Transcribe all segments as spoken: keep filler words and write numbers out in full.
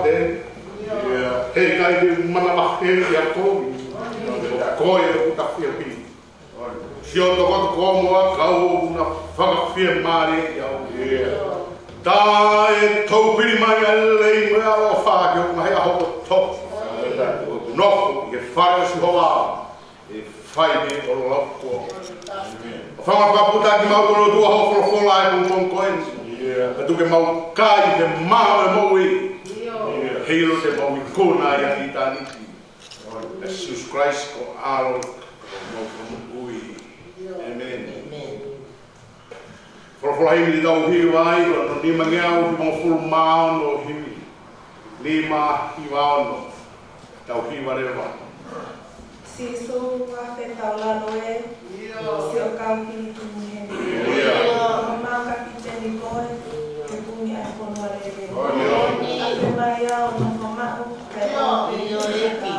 Te, ia, he ʻikai te u manavahē ʻiate koe. Ko koe ʻoku ta fiefia. Sio tokoto ko mo a kau ʻoku na fakafiemālieʻi au. Ia. Taʻe tau pili mai ʻa e lelei mo e ʻaloʻofa ki hoku ngaahi ʻaho kotoa. Nofo ʻi he fale ʻo Sihova. ʻE fai mei he ʻololapu. ʻĒmeni. ʻOfa ke fakaputa kimautolu ʻe ʻOtua ʻi hoʻo folofola he pongipongi ko eni. Ia. Pea tuku ke mau kai he maʻu ʻo e moʻui. Ia. Heiʻilo te mau ikuna ia ʻi ʻitāniti. ʻIa Sīsū Kalaisi ko e ʻAlo, ko homau Fakamoʻui. ʻĒmeni. ʻĒmeni. Folofola himi ni tau hiva ai, ko hono nima ngeau hivangofulu mā ono hiva. Nima hiva ono. Tau hiva leva. Sīsū, fakafetaulalo ē, siʻo kau pilikimuhe. Ko homau kapiteni koe, ke kumi ʻa e fonua lelei. Afe mai au, nofo maʻu, kae ʻoua ke u fika.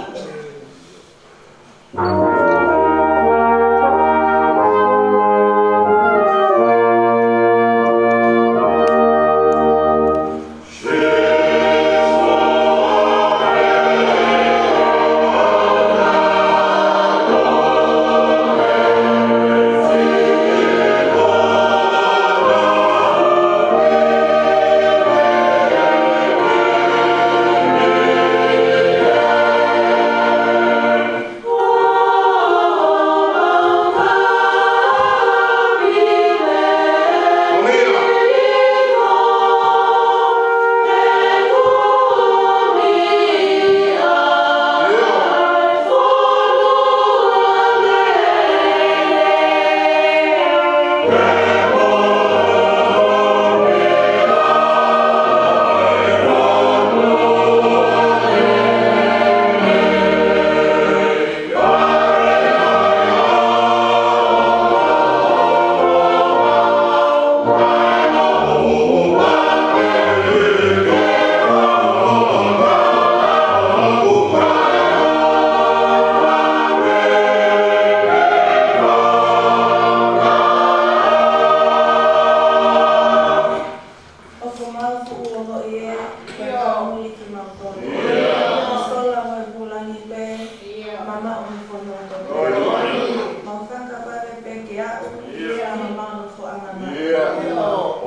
ʻOku mau fuʻu ongoʻi ē, ko e kamuli kimautolu. Ko e sola mo e pulani pē, mamaʻo mo e fonua kotoa. Mau fakavave pē ke aʻu, ka mau nofo ʻanga mai.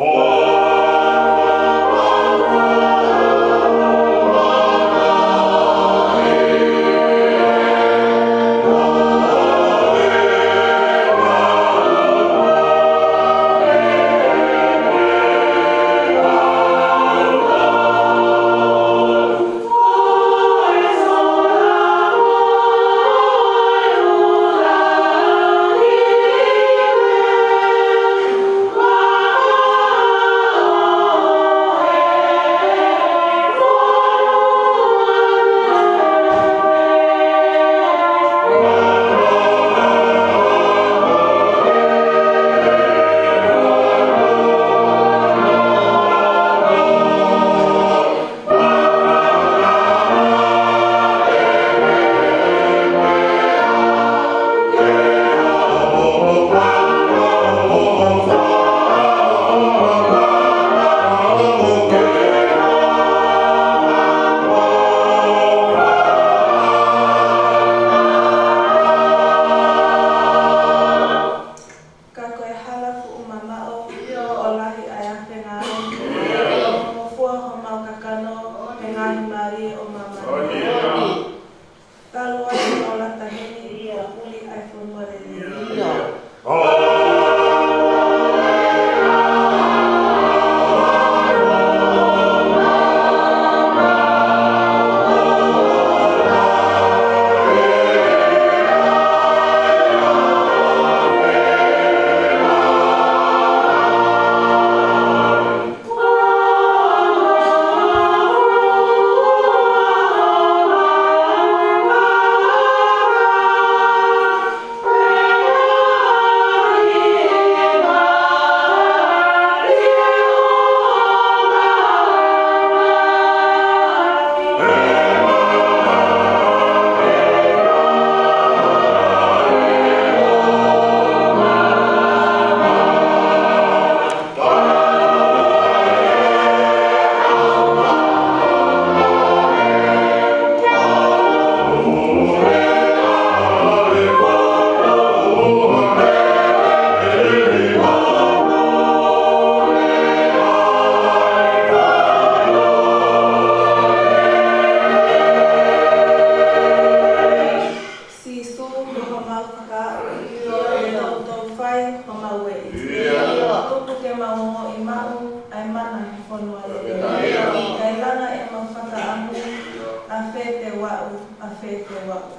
Ka ko e hala fuʻu mamaʻo, ʻio, ʻo lahi ʻa e afe ngāue, ʻio, ʻo ngofua homau kakano, he ngaahi mālie ʻo māmani. ʻIo. Talu ai ʻo lata heni, ʻio, ʻuli ʻa e fonua lelei. ʻIo. ʻa fēfē ʻaʻu.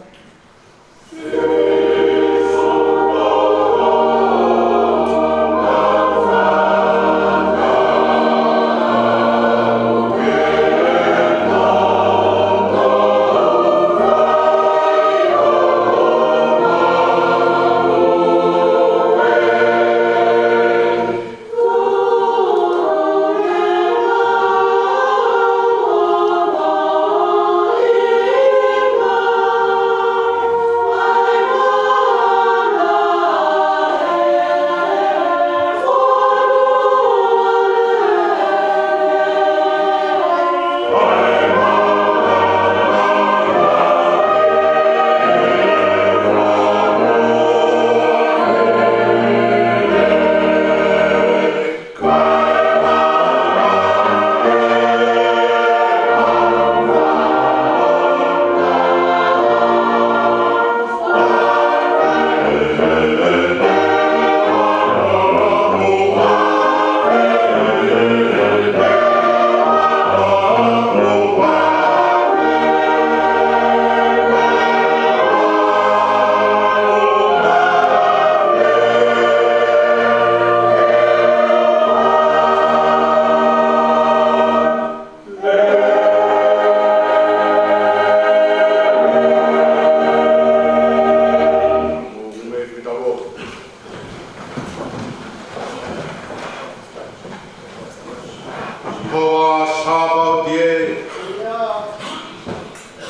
Hoa Sāpaoti ē,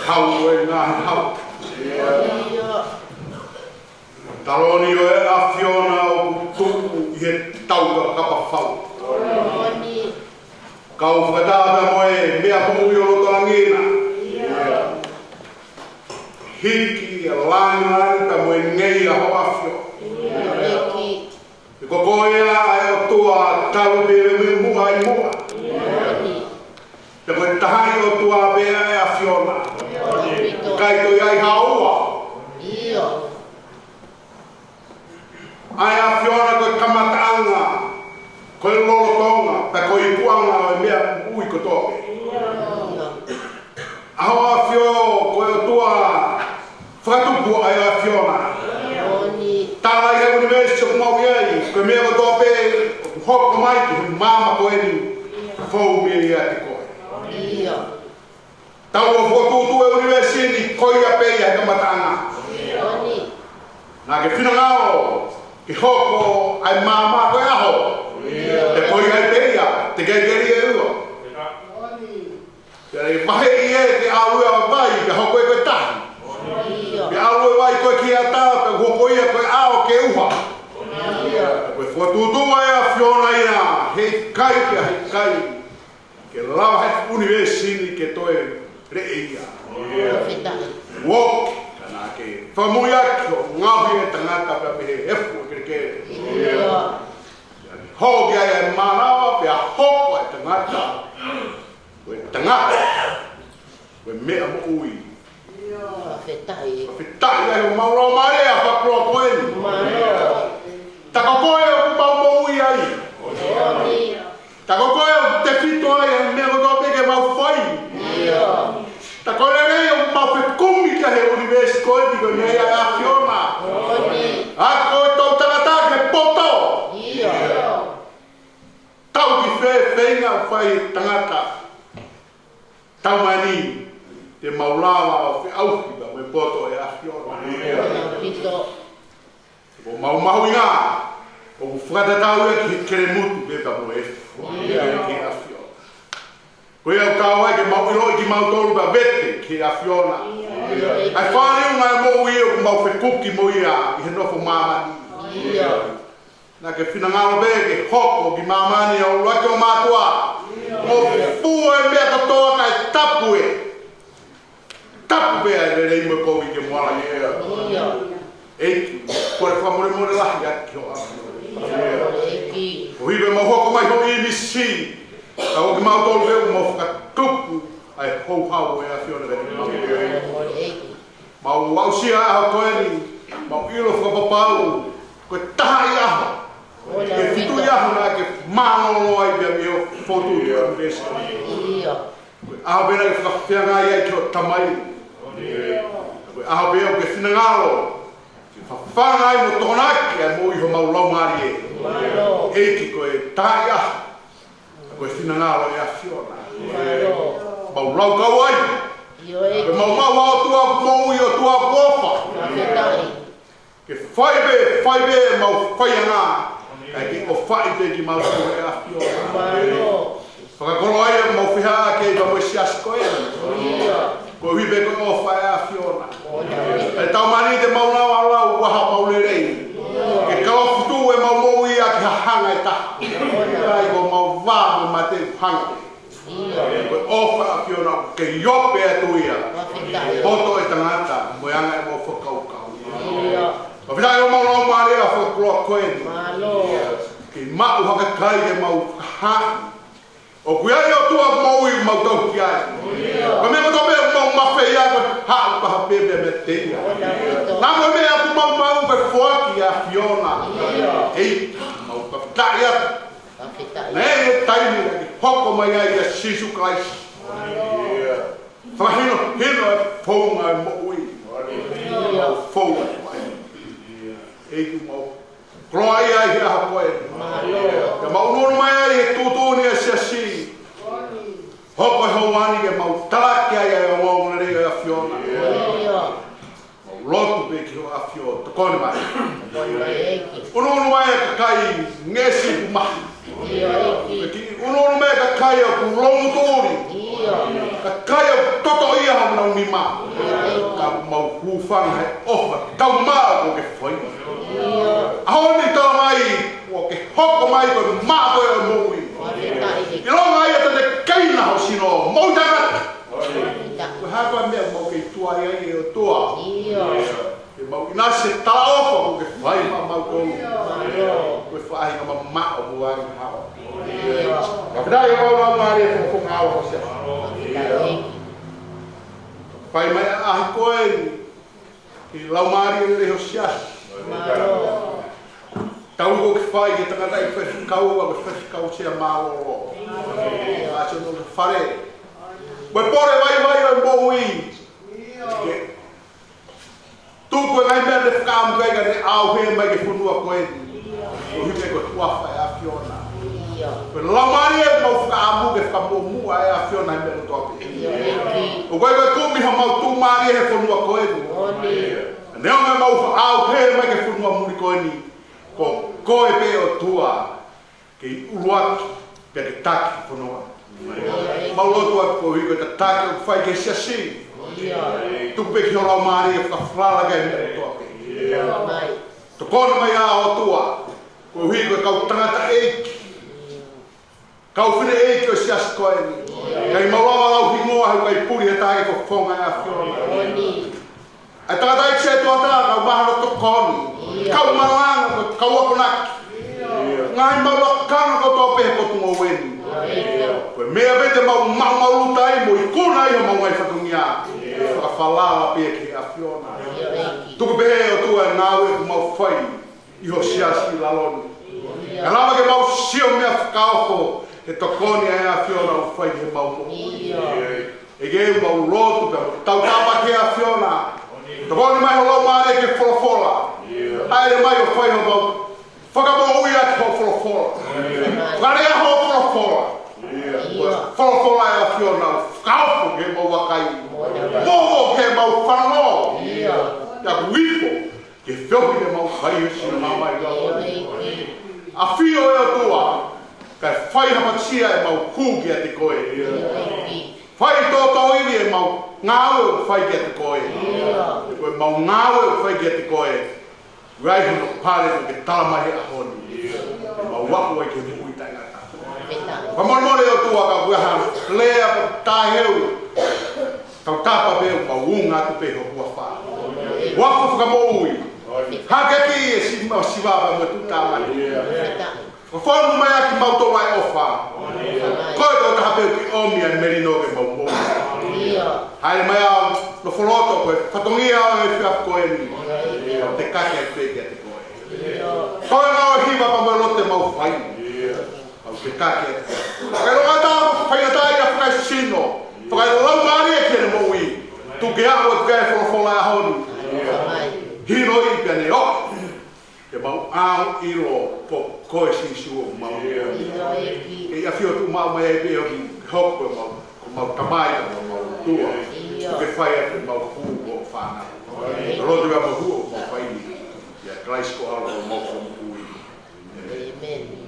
hau ʻo e ngaahi hau. Taloni ʻo e ʻAfiona ʻoku tuʻu ʻi he taukakapa fau. Kau fakataha pea mo e meʻa moʻui ʻo loto langi na. Hiki ʻa langilangi pea mo e ngeia ho ʻAfio. He ko koe ʻa e ʻOtua talu pē mei muʻa ʻi muʻa. Pea ko e taha ʻi ʻOtua pē ʻa e ʻAfiona. ʻIkai toe ʻi ai ha ua. ʻA e ʻAfiona ko e kamataʻanga, ko e lolotonga, pea ko e ikuʻanga ʻo e meʻa moʻui kotoa pē. ʻA ho ʻAfio ko e ʻOtua fakatupu ʻa e ʻAfiona. Tala ʻi he ʻunivēsi ʻoku mau ʻi ai, ko e meʻa kotoa pē ʻoku hoko mai ki he maama ko eni, fou mei ai ʻiate koe. Tau ʻo fokotuʻutuʻu e ʻunivēsi ni, ko ia pē ia he kamataʻanga. Naʻa ke finangalo ke hoko ʻa e maama ko e ʻaho. Pea ko ia pē ia, tekeikeli ʻe ua. Pea ʻe vaheʻi ē ke ʻalu ʻa vai, pea hoko ē ko e tahi. Pea ʻalu ʻa vai ko ē ki ʻata, pea hoko ia ko e ʻao ke uha. Ko e fokotuʻutuʻu ʻa e ʻAfiona ia, heʻikai pea heʻikai ke lava he ʻunivēsi ni ke toe leʻeia. Uoki, ka naʻa ke fakamoʻui ʻaki hoʻo ngaohi e tangata pea mei he efu ʻo e kelekele. Hoko ki ai e mānava pea hoko e tangata ko e tangata ko e meʻa moʻui. Fakafetaʻi. Fakafetaʻi ai homau laumālie ʻa e fakakoloa ko eni. Ta ko koe ʻoku mau moʻui ai. Ta ko koe ʻoku tefito ai e meʻa kotoa pē ke mau fai. Ta ko e lelei ʻoku mau fekumi ki he ʻunivēsi ko eni ko e meʻa ia ʻa e ʻAfiona. ʻA ko e toʻutangata ke poto. Tau ki fē feinga ʻoku fai e tangata. Tau mai ni, te mau lava ʻo feʻauhi pea mo e poto ʻa e ʻAfiona. Ko mau mahuʻinga, ʻoku fakatatau ia ki he kelemutu pē pea mo e efu. Ki he ʻAfiona. Ko ia ʻoku tau ai ke mau ʻiloʻi kimautolu pea vete ki he ʻAfiona. ʻA e fāliunga e moʻui ʻoku mau fekuki mo ia ʻi he nofo māmani. Naʻa ke finangalo pē ke hoko ki māmani ʻa e ʻuluaki ʻo mātuʻa. Mo fua e meʻa kotoa kae tapu ē. Tapu pē ʻa e lelei mo e kovi ke moala ia. ʻEiki, ko e fakamolemole lahi ʻaki ho ʻAfio. Ko e hā pē mau hoko mai ho ʻīmisi. Ka ʻoku mau tolu pē ʻoku mau fakatupu ʻa e houhau ʻo e ʻAfiona kiate kimautolu. Mau aʻusia ʻa e ʻaho ko eni, mau ʻilo fakapapau, ko e taha ʻi ʻaho, ʻe fitu ʻi ʻaho naʻa ke mālōlō ai pea mei hoʻo fokotuʻutuʻu ʻa e ʻunivēsi. Ko e ʻaho pē naʻa ke fakafeangai ai ki hoʻo Tamai. Ko e ʻaho pē ʻoku ke finangalo ke fafanga ai mo tokonaki ʻa e moʻui homau laumālie. ʻEiki, ko e taʻi ʻaho, ko e finangalo ʻo e ʻAfiona. Mau laukau ai. Ko e mau maʻu ʻa e ʻOtua ʻoku moʻui, ʻOtua ʻoku ʻofa. Ke fai pē, fai pē ʻemau faiʻanga, kae ke ʻofaʻi pē kimautolu ʻe he ʻAfiona. Fakakoloa ia ʻemau fehālaaki ai pea mo e siasi ko eni, koeʻuhi pē ko e ʻofa ʻa e ʻAfiona. ʻE taumani te mau lau ʻa e lau ʻa homau lelei, ke kalofitu ʻemau moʻui ʻaki ha hanga ʻe taha, ʻikai ko ʻemau vā mo e mate ʻoku hanga pē. Ko e ʻofa ʻa e ʻAfiona ʻoku kei ope atu ia ʻi he poto ʻo e tangata mo e anga ʻemau fakakaukau. Fakafetaʻi ʻemau laumālie ʻa e fakakoloa ko eni. Ke maʻu ha kakai ke mau fakahā ʻoku ʻi ai e ʻOtua ʻoku moʻui, mau tauhi ai. Ko e meʻa kotoa pē ʻoku mau mafai ai ko e haʻu pē ha pē mei he meʻa teia. Naʻa ko e meʻa ʻoku mau maʻu ko e foaki ʻa e ʻAfiona. ʻEiki, mau fakafetaʻi atu. Naʻe ʻi ai e taimi naʻe hoko mai ai ʻa Sīsū Kalaisi. Fakahinohino e founga ʻo e moʻui. Founga ʻo e moʻui. ʻEiki, mau koloaʻia ai he ʻaho ko eni. Ke mau ʻunuʻunu mai ai he tuʻutuʻuni ʻa e siasi. Hoko e ʻaho ni ke mau talaki ai ʻa e ongoongolelei ʻo e ʻAfiona. Mau lotu pē ki hoʻo ʻAfio, tokoni mai. ʻUnuʻunu mai e kakai ngeʻesi ʻoku maha. Ke ʻunuʻunu mai e kakai ʻoku loungutuʻuli. Kakai ʻoku totoʻia honau nima. Ka mau hūfanga he ʻofa taumamaʻo ʻoku ke fai. ʻAho ni tala mai, ʻoku ke hoko mai ko e maʻa ko ē ʻo e moʻui. ʻIlonga ia te ne keina ho sino, moʻui taʻengata. Ko e hā koā e meʻa ʻoku mau kei tuai ai ʻe ʻOtua. Ke mau ʻinasi he talaʻofa ʻoku ke fai maʻamautolu. Ko e faʻahinga mamaʻo mo angahala. Fakafetaʻi ʻemau laumālie he fofonga ʻo ho siasi. Fai mai ʻa e ʻaho ko eni ki he laumālie lelei ho siasi. Tau ko ke fai ki he tangataʻeiki faifekau, ko e faifekau sea mālōlō. ʻA e siʻono fale. Ko e pole vaivai ʻo e moʻui. Ke tuku e ngaahi meʻa ne fakaʻamu ki ai kae ne ʻauhē mai ki he fonua ko eni. Koeʻuhi pē ko e huafa ʻo e ʻAfiona. Ko e laumālie ʻoku mau fakaʻamu ke fakamuʻomuʻa ʻa e ʻAfiona he meʻa kotoa pē. ʻOku ʻikai ko e kumi homau tuʻumālie he fonua ko eni. Neongo ʻemau ʻauhē mai ki he fonua muli ko eni. Ko koe pē ʻOtua. Kei ʻuluaki, pea ke taki fonua. Mau lotu atu koeʻuhi ko e tataki ʻoku fai ki he siasi. Tuku pē ki ho laumālie ke fakafalala ki he meʻa kotoa pē. Tokoni mai ʻa e ʻOtua, koeʻuhi ko e kau tangataʻeiki, kau fineʻeiki ʻo e siasi ko eni. Kae mau lava lau hingoa he ʻoku ʻikai puli he taha ke fofonga ʻa e ʻAfiona. ʻA e tangataʻeiki setuata, kau mahalo tokoni, kau malanga, kau akonaki. Ngaahi maʻu lakanga kotoa pē he potungāue ni. Ko e meʻa pē te mau maʻumaʻuluta ai mo ikuna ai homau ngaahi fatongia. Fakafalala pē ki he ʻAfiona. Tuku pē ʻe ʻOtua e ngāue ʻoku mau fai ʻi ho siasi ʻi lalo ni. Kae lava ke mau sio meʻa fakaofo he tokoni ʻa e ʻAfiona ʻoku fai he mau moʻui. ʻEiki, mau lotu pea mau tautapa ki he ʻAfiona. Tokoni mai ho laumālie ke folofola. ʻAi mai ʻo fai homau fakamoʻui ʻaki ho folofola. Fakalea ho folofola. Folofola ʻa e ʻAfiona ʻoku fakaofo ki he mau vakai. Mo ki he mau fanongo. Pea ʻoku ifo ke feohi ke mau fai he sino mai lau. ʻAfio ʻe ʻOtua, kae fai ha pasia ʻemau hū kiate koe. Fai tōtōivi ʻemau ngāue ʻoku fai kiate koe. Ko ʻemau ngāue ʻoku fai kiate koe, ʻoku ʻi ai hono pale ʻoku ke tala mai he ʻaho ni. ʻEmau aʻu ai ki he moʻui taʻengata. Fakamolemole ʻOtua ka ʻoku ʻi ai ha lea ʻoku taʻeheu. Tautapa pē ʻoku mau unga atu pē ho huafa. Huafa fakamoʻui. Hake ki he siva, siva pea mo e tuʻutāmaki. Fakafonu mai ʻa kimautolu ʻa e ʻofa. Ko e tokotaha pē ʻoku ʻomi ʻa e melino ke mau moʻui. Hāʻele mai ʻa e nofo loto ko e fatongia ʻo e efiafi ko eni. Te kake atu pē kiate koe. Ko e ngāue hiva pea mo e lotu te mau fai. Mau te kake atu. Kae ʻiloʻi ʻa e tau faingataʻaʻia fakaesino, fakalaumālie ki heʻene moʻui. Tuku ke aʻu atu ki ai e folofola ʻo e ʻaho ni. Hiroʻi pea ne ʻoku. Ke mau ʻilo ko koe Sīsū ʻoku mau ʻilo. Ke ʻi ai ha feituʻu mau mai ai pē ʻo ke hoko ko homau, ko homau Tamai, ko homau ʻOtua. Ke fai atu ʻemau hū ko e fānau. Lotu ia mau hū ʻo mau fai ni. ʻIa Kalaisi ko homau Fakamoʻui. ʻĒmeni.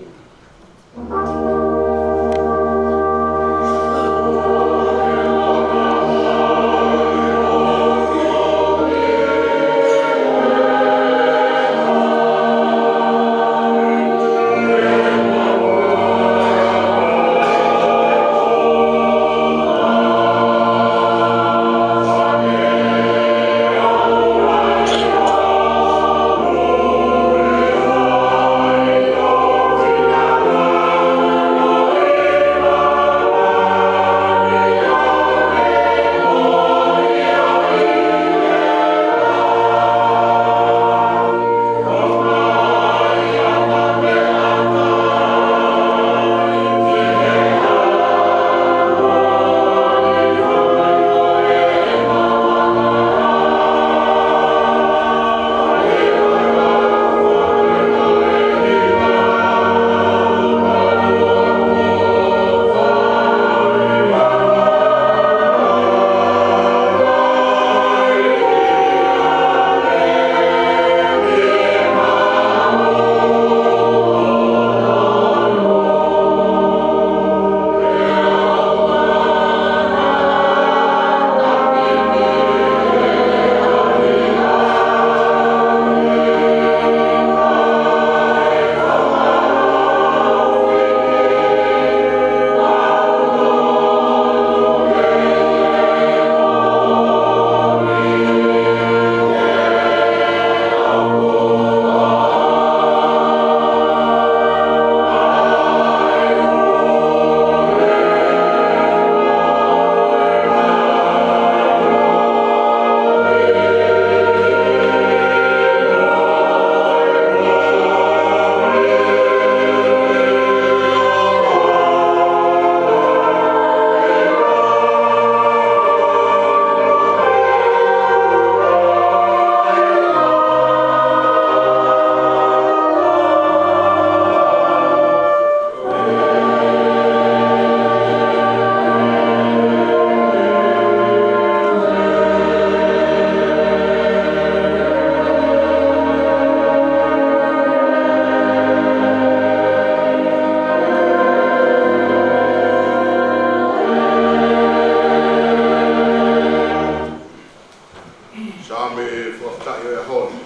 Saame fakafetaʻi ʻo e ʻaho ni.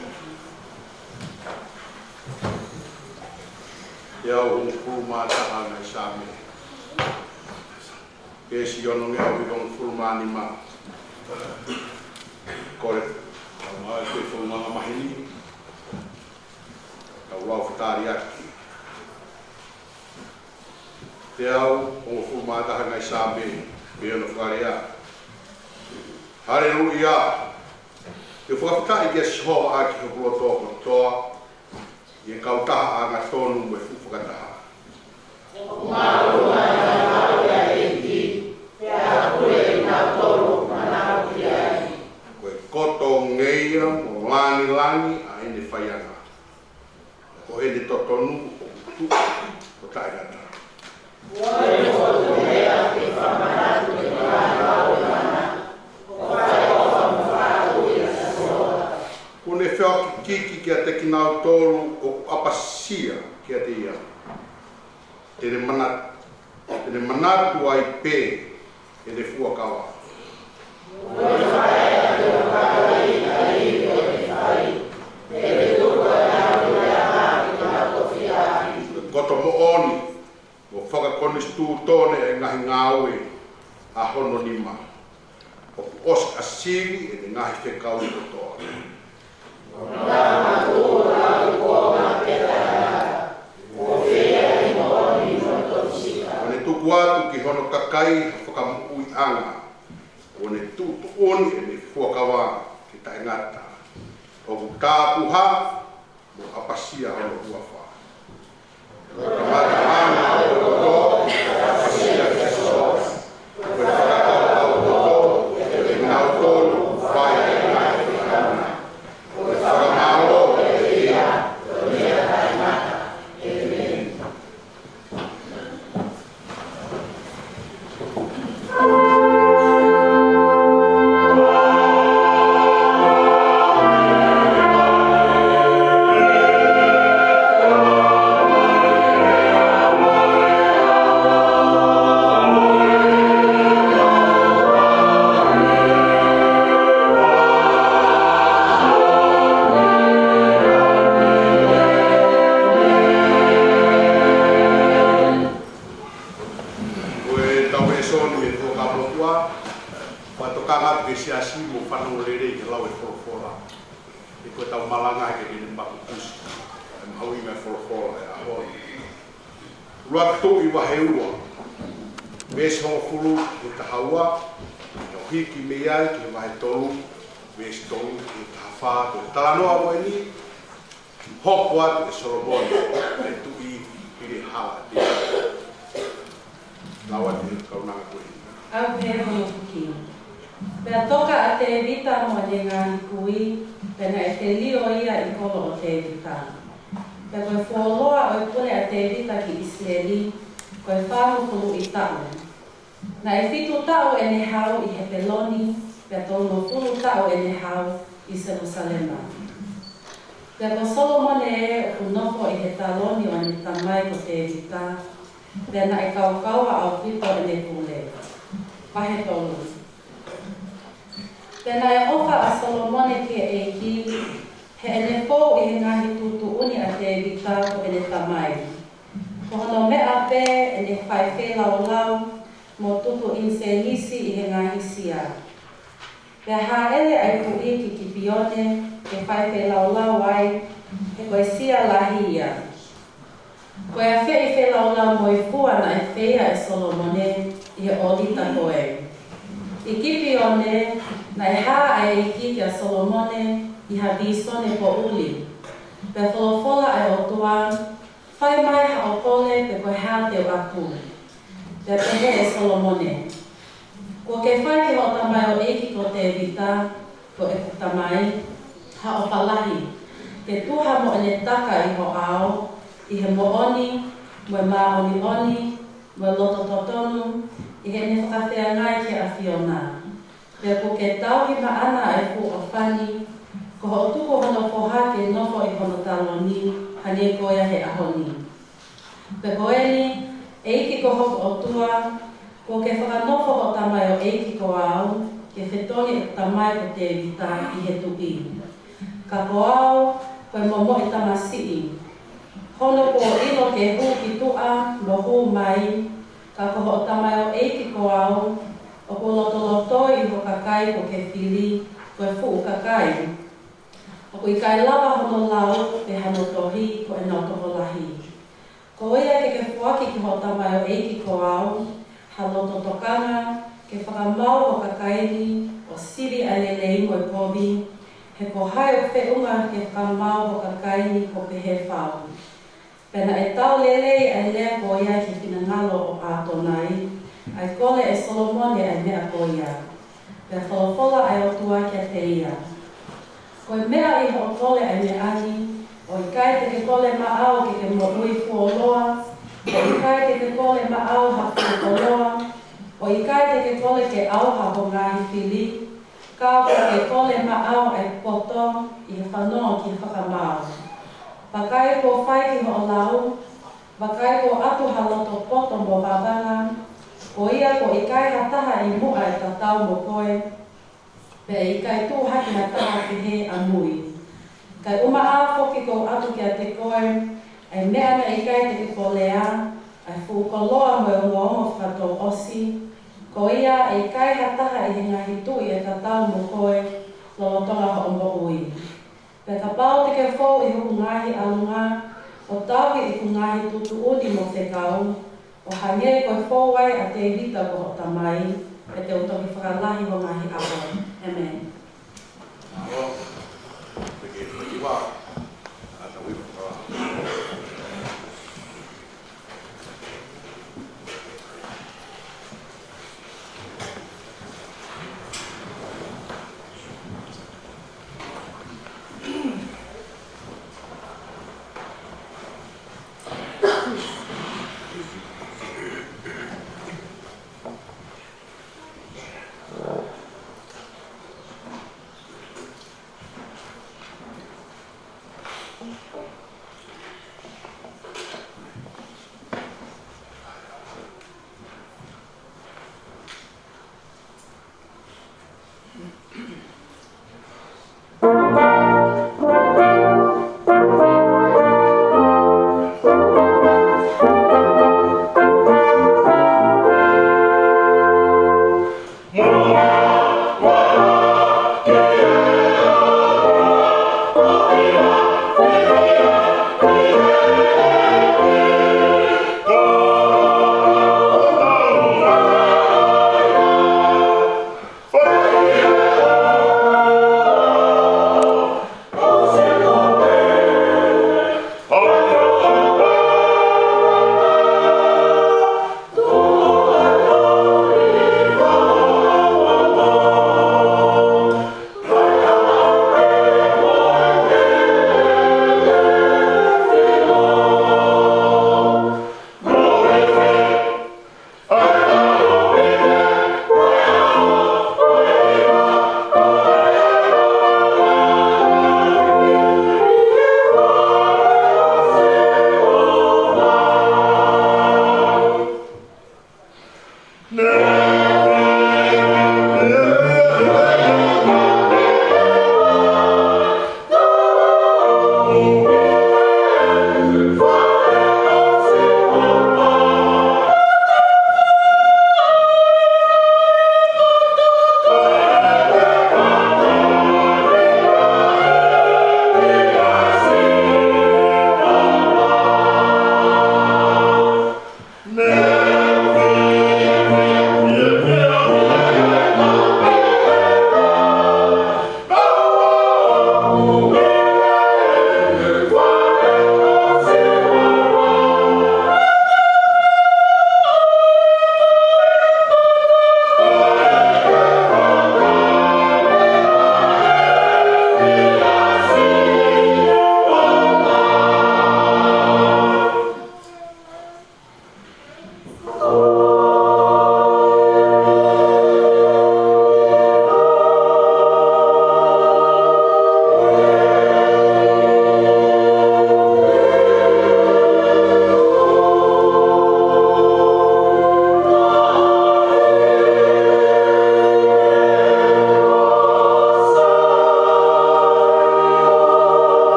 ʻE hongofulu mā taha ngaahi Saame. Veesi ono ngeau ki he hongofulu mā nima. Kole, ʻa e maʻu e fungani maheni. Kau lau fakataliaki. Teau hongofulu mā taha ngaahi Saame, pea ʻoku fakalea. Haleluia. Ke fakafetaʻi kia Sihova ʻaki hoku loto kotoa, ʻi he kautaha angatonu mo e fuʻu fakataha. ʻOku māʻolunga ʻa e ngāue ʻa e ʻEiki, pea pule kinautolu ʻoku manako ki ai. Ko e koto ngeia mo langilangi ʻa ʻene faianga. Ko ʻene totonu ʻoku tuʻu ʻo taʻengata. Kuo ne fokotuʻu meʻa ke fakamanatu ʻene ngāue ʻo e mana, ʻo fai ʻofa mo fakaʻuliʻi ʻa Sihova. Kuo ne feʻokiʻoki kiate kinautolu ʻoku ʻapasia kiate ia. Te ne mana-, te ne manatu ai pē ʻene fuakava. Koto moʻoni mo fakakonisitūtone ʻa e ngaahi ngāue ʻa hono nima. ʻOku ʻosi ʻasivi ʻene ngaahi fekau kotoa. Kuo ne tuku atu ki hono kakai ha fakamoʻuiʻanga. Kuo ne tuʻutuʻuni ʻene fuakava ke taʻengata. ʻOku tāpuhā mo ʻapasia hono huafa. Ko e kamataʻanga ʻo e loto, ʻapasia kia Sihova. Ko e fakakaukau ʻo e loto, ʻiate kinautolu Fakatokanga atu ki he siasi mo fanongo lelei ki he lau e folofola. He ko ʻetau malanga ke ne mapupusi e mahuʻinga e folofola ʻo e ʻaho ni. ʻUluaki Tuʻi vahe ua, veesi hongofulu ki he taha ua, ʻo hiki mei ai ki he vahe tolu, veesi tolu ki he taha fā, ko e talanoa ko eni, hoko atu ʻe Solomone, ʻa e tuʻi, hili e hala ʻa Tēvita. Lau atu ʻe he kaunanga ko eni. ʻAuhē hono fuki. Pea toka ʻa Tēvita mo ʻene ngaahi kui, pea naʻe telio ia ʻi he kolo ʻo Tēvita. Pea ko e fuoloa ʻo e pule ʻa Tēvita ki ʻIsileli, ko e fāngofuluʻi taʻu. Naʻe fitu taʻu ʻene hau ʻi Hepeloni, pea tolungofulu taʻu ʻene hau ʻi Selūsalema. Pea ko Solomone ʻoku nofo ʻi he taloni ʻo ʻene tamai ko Tēvita, pea naʻe kaukaua ʻaupito ʻene pule. Vahe tolu. Pea naʻe ʻofa ʻa Solomone ki he ʻEiki, heʻene fou ʻi he ngaahi tuʻutuʻuni ʻa Tēvita ko ʻene tamai. Ko hono meʻa pē ʻene fai feilaulau mo tutu ʻinisenisi ʻi he ngaahi sia. Pea hāʻele ʻa e tuʻi ki Kipione ke fai feilaulau ai, he ko e sia lahi ia. Ko e afeʻi feilaulau mo e fua naʻe feia ʻe Solomone ʻi he ʻōlita ko ē. ʻI Kipione, naʻe hā ʻa e ʻEiki kia Solomone ʻi ha vīsone poʻuli. Pea folofola ʻa e ʻOtua, fai mai haʻo kole pe ko e hā te u ʻatu. Pea pehē ʻe Solomone, kuo ke fai ki hoʻo tamaioʻeiki ko Tēvita, ko ʻeku tamai, ha ʻofa lahi, ke tuha mo ʻene taka ʻi ho ʻao, ʻi he moʻoni, mo e māʻoniʻoni, mo e loto totonu, ʻi heʻene fakafeangai ki he ʻAfiona. Pea kuo ke tauhi maʻana ʻa e fuʻu ʻofa ni, ko hoʻo tuku hono foha ke nofo ʻi hono taloni, hangē ko ia he ʻaho ni. Pea ko eni, ʻEiki ko hoku ʻOtua, kuo ke fakanofo hoʻo tamaioʻeiki ko au, ke fetongi ʻeku tamai ko Tēvita ʻi he tuʻi. Ka ko au, ko e momoʻi tamasiʻi. Hono kuo ʻilo ke hū ki tuʻa mo hū mai, ka ko hoʻo tamaioʻeiki ko au, ʻoku lotolotoi ho kakai kuo ke fili, ko e fuʻu kakai. ʻOku ʻikai lava hono lau pe hano tohi, ko ʻenau tokolahi. Ko ia ke ke foaki ki hoʻo tamaioʻeiki ko au, ha loto tokanga, ke fakamaau ho kakai ni, ʻo sivi ʻa e lelei mo e kovi, he ko hai ʻoku feʻunga ke fakamaau ho kakai ni kuo pehē fau. Pea naʻe tau lelei ʻa e lea ko ia ki he finangalo ʻo ʻAtonai, ʻa e kole ʻe Solomone ʻa e meʻa ko ia. Pea folofola ʻa e ʻOtua kiate ia, ko e meʻa ʻi hoʻo kole ʻa e meʻa ni, ʻo ʻikai te ke kole maʻau ke ke moʻui fuoloa, ʻo ʻikai te ke kole maʻau ha fuʻu koloa, ʻo ʻikai te ke kole ke ʻauha ho ngaahi fili, ka kuo ke kole maʻau ʻa e poto ʻi he fanongo ki he fakamaau. Vakai kuo fai ki hoʻo lau, vakai kuo ʻatu ha loto poto mo vavanga, ko ia kuo ʻikai ha taha ʻi muʻa ʻe tatau mo koe, pea ʻe ʻikai tuʻu hake ha taha ki he ʻamui. Kae ʻumaʻā foki kuo u ʻatu kiate koe ʻa e meʻa naʻe ʻikai te ke kolea, ʻa e fuʻu koloa mo e ongoongo fakatouʻosi, ko ia ʻe ʻikai ha taha ʻi he ngaahi tuʻi ʻe tatau mo koe, lolotonga hoʻo moʻui. Pea kapau te ke fou ʻi hoku ngaahi ʻalunga, ʻo tauhi ʻeku ngaahi tuʻutuʻuni mo fekau, ʻo hangē ko e fou ai ʻa Tēvita ko hoʻo tamai, pea te u toki fakalahi ho ngaahi ʻaho. ʻĒmeni.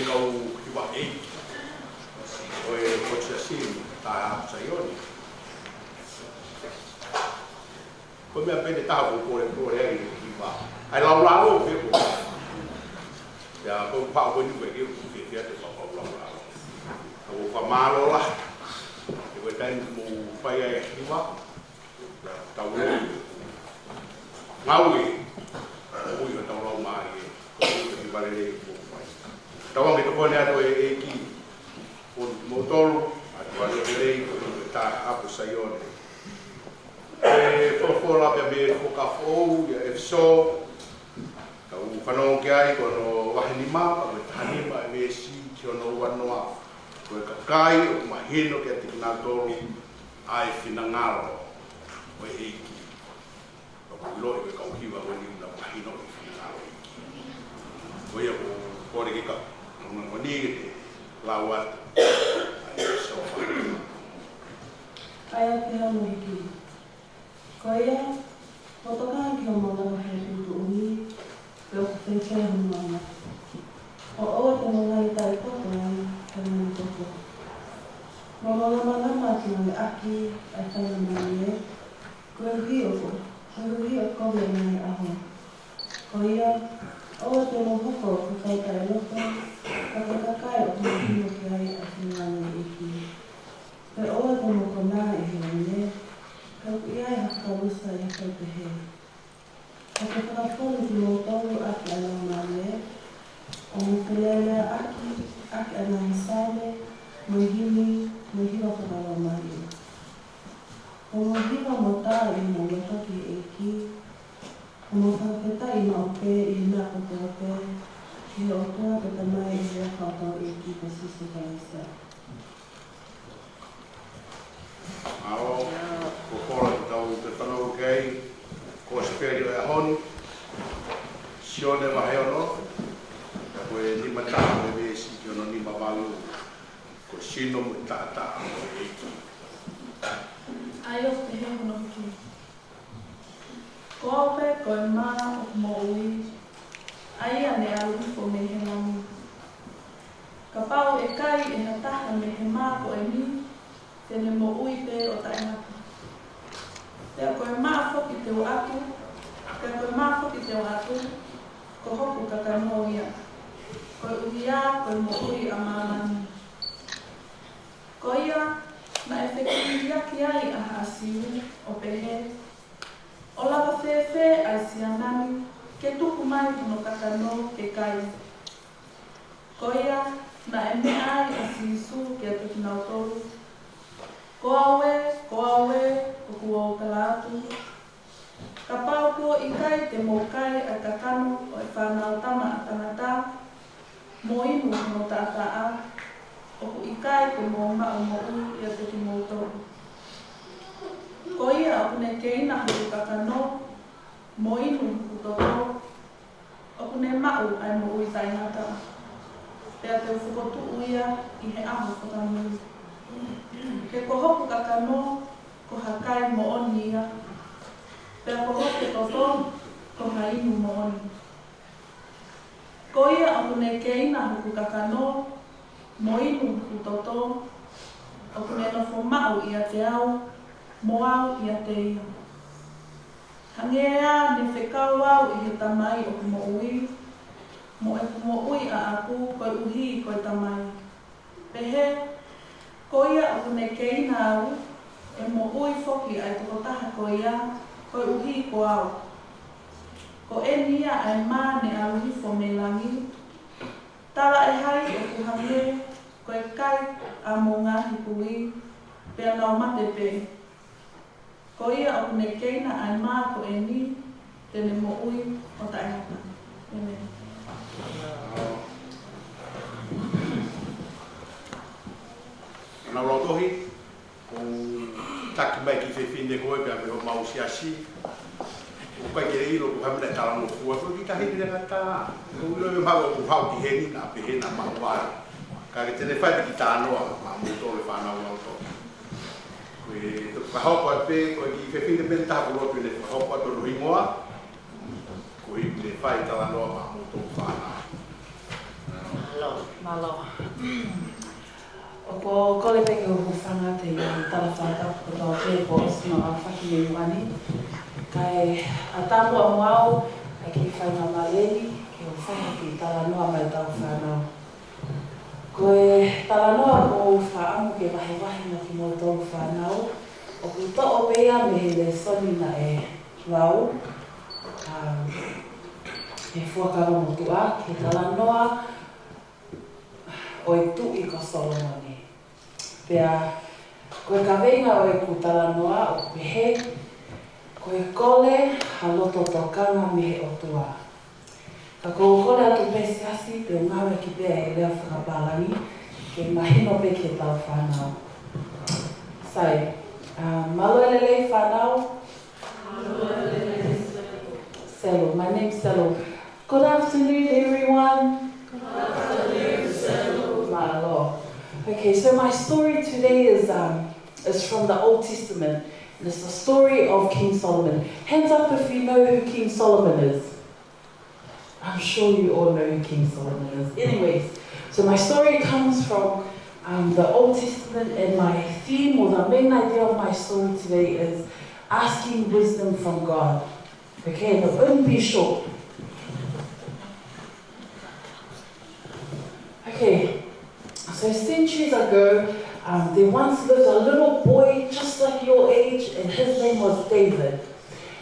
Kau hiva ʻeiki ʻo e Potu Siasi Taʻehāʻapu Saione. Ko e meʻa pē ʻe taha ʻoku ou polepole ai ʻi he hiva. ʻA e laulalo pē ko ia. Ko e paʻu ko eni ʻoku ʻikai ke u fiefia ʻi he paʻu laulalo. Ka ʻoku ou fakamālō lahi he ko e taimi ʻoku mou fai ai e hiva. Tau ʻilo. Ngāue. Ui ʻa e tau lau mai e. Ko e hiva lelei ʻoku mou fai. Tau ange tokoni atu e ʻEiki. Ko moutolu, ʻa e tau lelei, ko e Taʻehāʻapu Saione. E folofola pea mei he Fuakava Foʻou ʻia ʻEfesō. Tau fanongo ki ai ko hono vahe nima, pea ko e taha nima ʻa e veesi ki hono ua noa. Ko e kakai ʻoku mahino kiate kinautolu ʻa e finangalo ʻo e ʻEiki. Pea ʻoku ou ʻiloʻi ko e kau hiva ko eni ʻoku nau mahino e finangalo ʻo e ʻEiki. Ko ia ʻoku ou kole ke ka, ʻoku ou kole ke te lau atu ʻa e ʻEfesō vahe nima. ʻA ia te hano hiki. Ko ia, ʻo tokanga ki hoʻomou lava he tuʻutuʻuni, pe ʻoku fēfē hoʻomou lava. ʻO ʻoua te mou ngaahi taʻepoto ai, kae ngaahi toto. Mou malamalama atu ange ʻaki ʻa e faingamālie, koeʻuhi ʻoku, koeʻuhi ʻoku kovi ʻa e ngaahi ʻaho. Ko ia, ʻoua te mou hoko ko e kau taʻeloto, ka ko e kakai ʻoku mahino ki ai ʻa e finangalo ʻo e ʻEiki. Pea ʻoua te mou konā ʻi he laine, ka ʻoku ʻi ai ha fakaʻusa ʻi he fai pehē. Ka ke fakafonu kimoutolu ʻaki ʻa e Laumālie, ʻo mou felēleaʻaki ʻaki ʻa e ngaahi sāme, mo e himi, mo e hiva fakalaumālie. ʻO mou hiva mo tā ʻi homou loto ki he ʻEiki, ʻo mou fakafetaʻi maʻu pē ʻi he meʻa kotoa pē ki he ʻOtua ko e Tamai ʻi he huafa ʻo hotau ʻEiki ko Sīsū Kalaisi. ʻA ia, ko e folofola ʻoku tau fanongo ki ai, Kosipeli ʻo e ʻaho ni, Sione vahe ono, ko e nima taha ʻo e veesi ki hono nima valu, ko e sino mo e taʻataʻa ʻo e ʻEiki. ʻA ia ʻoku pehē hono hiki. Ko au pē ko e mā ʻo e moʻui, ʻa ia naʻe ʻalu hifo mei he langi. Kapau ʻe kai ʻe ha taha mei he mā ko eni, te ne moʻui pē ʻo taʻengata. Pea ko e mā foki te u ʻatu, pea ko e mā foki te u ʻatu, ko hoku kakano ia, koeʻuhi ko e moʻui ʻa māmani. Ko ia, naʻe fekiliaki ai ʻa Haʻa Siu, ʻo pehē, ʻo lava fēfē ʻa e siana ni ke tuku mai hono kakano ke kai? Ko ia, naʻe meʻa ai ʻa Sīsū kiate kinautolu, Ko au ē, ko au ē, ʻoku ou tala atu, kapau kuo ʻikai te mou kai ʻa e kakano ʻo e Fanautama ʻa Tangata, mo inu hono taʻataʻa, ʻoku ʻikai te mou maʻu moʻui ʻiate kimoutolu. Ko ia ʻoku ne keina hoku kakano, mo inu hoku toto, ʻoku ne maʻu ʻa e moʻui taʻengata, pea te u fokotuʻu ia ʻi he ʻaho fakamui. He ko hoku kakano ko ha kai moʻoni ia, pea ko hoku toto ko ha inu moʻoni. Ko ia ʻoku ne keina hoku kakano, mo inu hoku toto, ʻoku ne nofo maʻu ʻiate au, mo au ʻiate ia. Hangē ā ne fekau au ʻe he Tamai ʻoku moʻui, mo ʻeku moʻui ʻaʻaku koeʻuhi ko e Tamai, pehē, ko ia ʻoku ne keina au, ʻe moʻui foki ʻa e tokotaha ko ia koeʻuhi ko au. Ko eni ia ʻa e mā ne ʻalu hifo mei langi, talaʻehai ʻoku hangē ko e kai ʻa hoʻomou ngaahi kui, pea nau mate pē. Ko ia ʻoku ne keina ʻa e mā ko eni, te ne moʻui ʻo taʻengata. ʻĒmeni. Naʻa lautohi, ʻoku taki mai ki he fefine ko ē pea mei homau siasi. ʻOku ʻikai ke ʻilo ko e hā e meʻa naʻe talangofua, ko e kiʻi taʻahine lelei ʻataʻatā. ʻOku ou ʻilo ʻe maʻu ʻoku hau ki heni naʻa pehē naʻa maʻu ai. Ka ke te ne fai pē kiʻi talanoa maʻamoutolu e fānau lautohi. Ko e toki fakahoko atu pē, ko e kiʻi fefine pē taha ʻoku lotu ʻene fakahoko atu hono hingoa. Ko e kiʻi fai talanoa maʻamoutolu fānau. Hello. Mālō. ʻOku ou kole pē ke u hūfanga atu ʻi he tala fakatapu kotoa pē kuo ʻosi mau aofaki mei muʻa ni. Kae ʻatā muʻa mo au ʻa e kiʻi faingamālie ni ke u fai ha kiʻi talanoa maʻa ʻetau fānau. Ko e talanoa ʻoku ou fakaʻamu ke vahevahe mo kimoutolu fānau, ʻoku toʻo pē ia mei he lēsoni naʻe lau, um, ʻe he Fuakava Motuʻa, ki he talanoa ʻo e Tuʻi ko Solomone. Pea ko e kaveinga ʻo ʻeku talanoa ʻoku pehē, ko e kole ha loto tokanga mei he ʻOtua. Ka ʻoku ou kole atu pē Siasi, te u ngāueʻaki pē ʻa e lea fakapālangi, ke mahino pē ki heʻetau fānau. Sai, uh, mālō e lelei fānau. Selu, my name's Selu. Good afternoon, everyone. Mālō. Okay, so my story today is, um, is from the Old Testament. And it's the story of King Solomon. Hands up if you know who King Solomon is. I'm sure you all know who King Solomon is. Anyways, so my story comes from, um, the Old Testament, and my theme or the main idea of my story today is asking wisdom from God. Okay, and it wouldn't be short. Okay, so centuries ago, um, there once lived a little boy just like your age, and his name was David.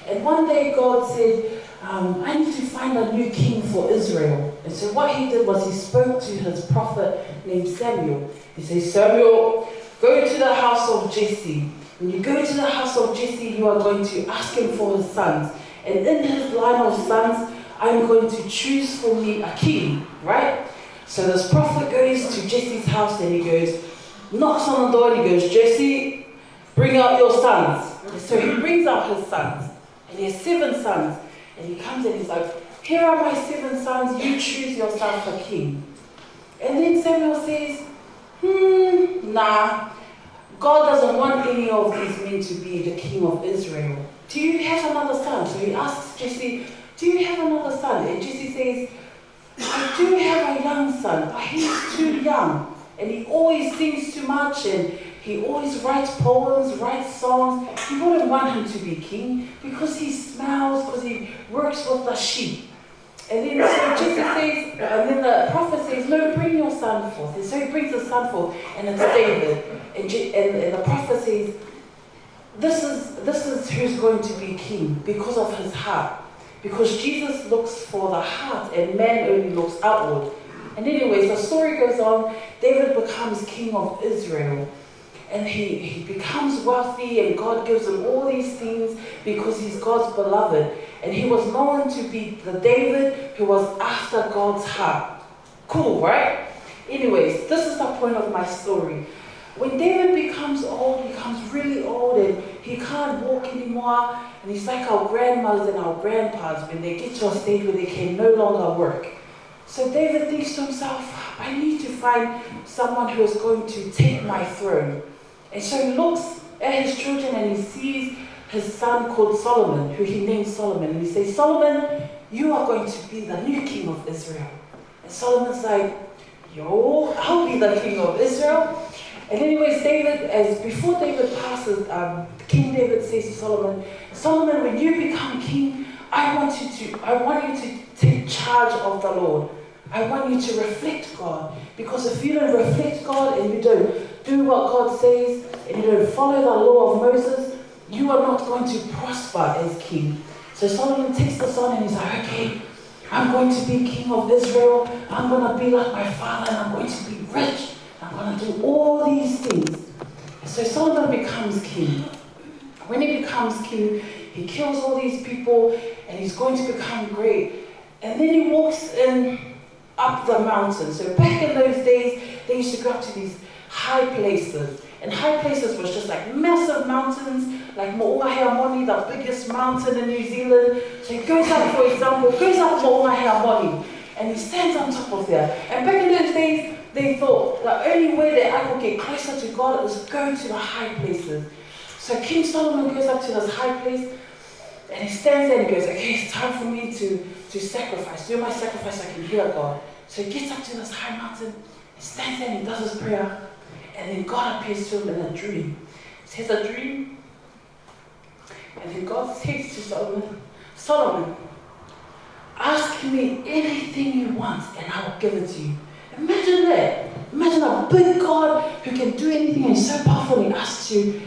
And one day God said, um, "I need to find a new king for Israel." And so what he did was he spoke to his prophet named Samuel. He said, "Samuel, go to the house of Jesse. When you go to the house of Jesse, you are going to ask him for his sons. And in his line of sons, I'm going to choose for me a king," right? So this prophet goes to Jesse's house and he goes, knocks on the door and he goes, "Jesse, bring out your sons." And so he brings out his sons. And he has seven sons. And he comes and he's like, "Here are my seven sons. You choose yourself a king." And then Samuel says, "Hmm, nah. God doesn't want any of these men to be the king of Israel. Do you have another son?" So he asks Jesse, "Do you have another son?" And Jesse says, "I do have a young son, but he's too young. And he always sings too much, and he always writes poems, writes songs. You wouldn't want him to be king because he smells, because he works with the sheep." And then so Jesse says, and then the prophet says, "No, bring your son forth." And so he brings his son forth, and it's David. And, Je- and, and the prophet says, "This is, this is who's going to be king because of his heart." Because Jesus looks for the heart and man only looks outward. And anyways, the story goes on. David becomes king of Israel. And he, he becomes wealthy and God gives him all these things because he's God's beloved. And he was known to be the David who was after God's heart. Cool, right? Anyways, this is the point of my story. When David becomes old, he becomes really old and he can't walk anymore. And he's like our grandmothers and our grandpas when they get to a stage where they can no longer work. So David thinks to himself, "I need to find someone who is going to take my throne." And so he looks at his children and he sees his son called Solomon, who he names Solomon. And he says, "Solomon, you are going to be the new king of Israel." And Solomon's like, "Yo, I'll be the king of Israel." And anyways, David, as before David passes, um, King David says to Solomon, "Solomon, when you become king, I want you to, I want you to take charge of the Lord. I want you to reflect God, because if you don't reflect God and you don't do what God says and you don't follow the law of Moses, you are not going to prosper as king." So Solomon takes this on and he's like, "Okay, I'm going to be king of Israel. I'm gonna be like my father and I'm going to be rich. I'm gonna do all these things." So Solomon becomes king. When he becomes king, he kills all these people and he's going to become great. And then he walks in up the mountain. So back in those days, they used to go up to these high places. And high places was just like massive mountains, like Moʻunga Heamoni, the biggest mountain in New Zealand. So he goes up, for example, goes up Moʻunga Heamoni, and he stands on top of there. And back in those days, they thought the only way that I could get closer to God is go to the high places. So King Solomon goes up to this high place, and he stands there and he goes, "Okay, it's time for me to, to sacrifice. Do my sacrifice, I can hear God." So he gets up to this high mountain, he stands there and he does his prayer, and then God appears to him in a dream. He has a dream, and then God says to Solomon, "Solomon, ask me anything you want and I will give it to you." Imagine that. Imagine a big God who can do anything and so powerful, and he asks you,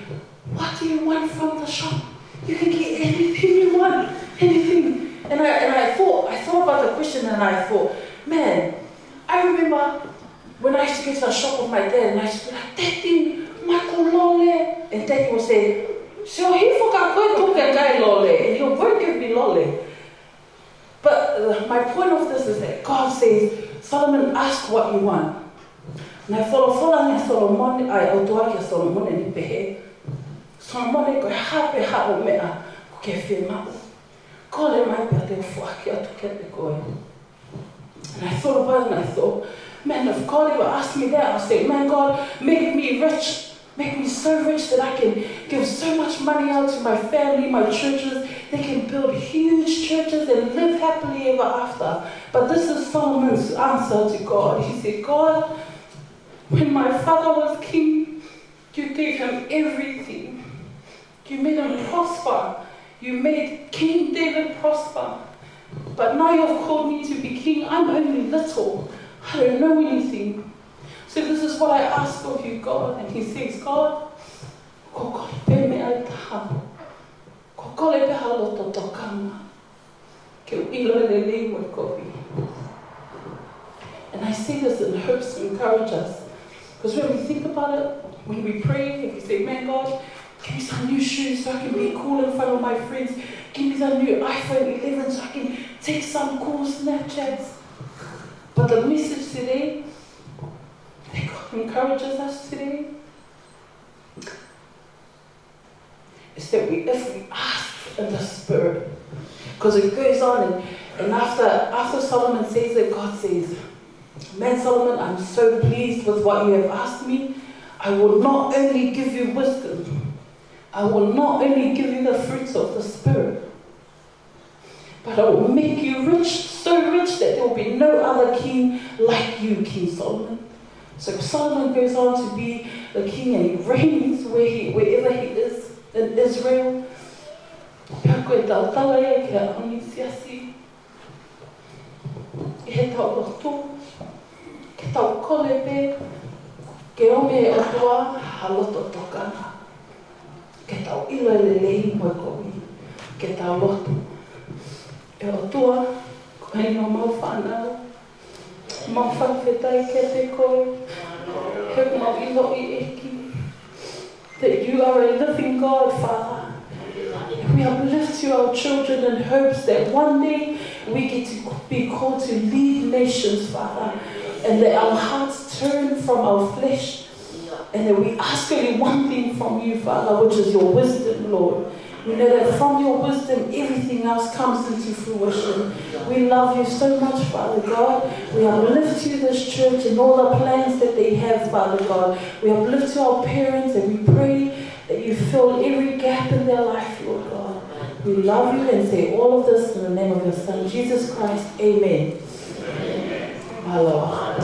"What do you want from the shop? You can get anything you want, anything." And I, and I thought, I thought about the question and I thought, "Man, I remember when I used to get to the shop with my dad and I used to be like, 'Daddy, mai ʻeku lole.' And Daddy would say, 'Sio hifo ka ko e tuku e kai lole.' And he won't give me lole." But uh, my point of this is that God says, "Solomon, ask what you want." Naʻe folofola ange ʻa Solomone, ʻa e ʻOtua kia Solomone ʻo ne pehē, "Solomone, ko e hā pē haʻo meʻa ʻoku ke fiemaʻu, kole mai pea te u foaki atu kiate koe." And I thought about it and I thought, "Man, if God ever asked me that, I'll say, 'Man, God, make me rich. Make me so rich that I can give so much money out to my family, my churches. They can build huge churches and live happily ever after.'" But this is Solomon's answer to God. He said, "God, when my father was king, you gave him everything. You made him prosper. You made King David prosper. But now you've called me to be king. I'm only little. I don't know anything. So this is what I ask of you, God." And he says, "God, ko e kole pē meʻa ʻe taha. Ko e kole pē ha loto tokanga. Ke u ʻilo e lelei mo e kovi." And I say this in hopes to encourage us. Because when we think about it, when we pray, if we say, "Man, God, give me some new shoes so I can be cool in front of my friends. Give me the new iPhone eleven so I can take some cool Snapchats." But the message today, that God encourages us today, is that we, if we ask in the Spirit, because it goes on, and, and after, after Solomon says it, God says, "Man, Solomon, I'm so pleased with what you have asked me. I will not only give you wisdom, I will not only give you the fruits of the Spirit, but I will make you rich, so rich that there will be no other king like you, King Solomon." So Solomon goes on to be the king and he reigns where he, wherever he is in Israel. Pea ko e tautala ia ki he ʻaho ni, siasi, ʻi heʻetau lotu, ke tau kole pē ke ʻomi ʻe he ʻOtua ha loto tokanga, ke tau ʻilo e lelei mo e kovi, ke tau lotu. ʻE ʻOtua, ko e ʻi homau fānau, mau fakafetaʻi kiate koe, he ʻoku mau ʻiloʻi, ʻEiki, that you are a living God, Father. We uplift you, our children, in hopes that one day we get to be called to lead nations, Father, and that our hearts turn from our flesh, and that we ask only one thing from you, Father, which is your wisdom, Lord. We know that from your wisdom, everything else comes into fruition. We love you so much, Father God. We uplift you, this church, and all the plans that they have, Father God. We uplift to our parents and we pray that you fill every gap in their life, Lord God. We love you and say all of this in the name of your Son, Jesus Christ. Amen. Mālō.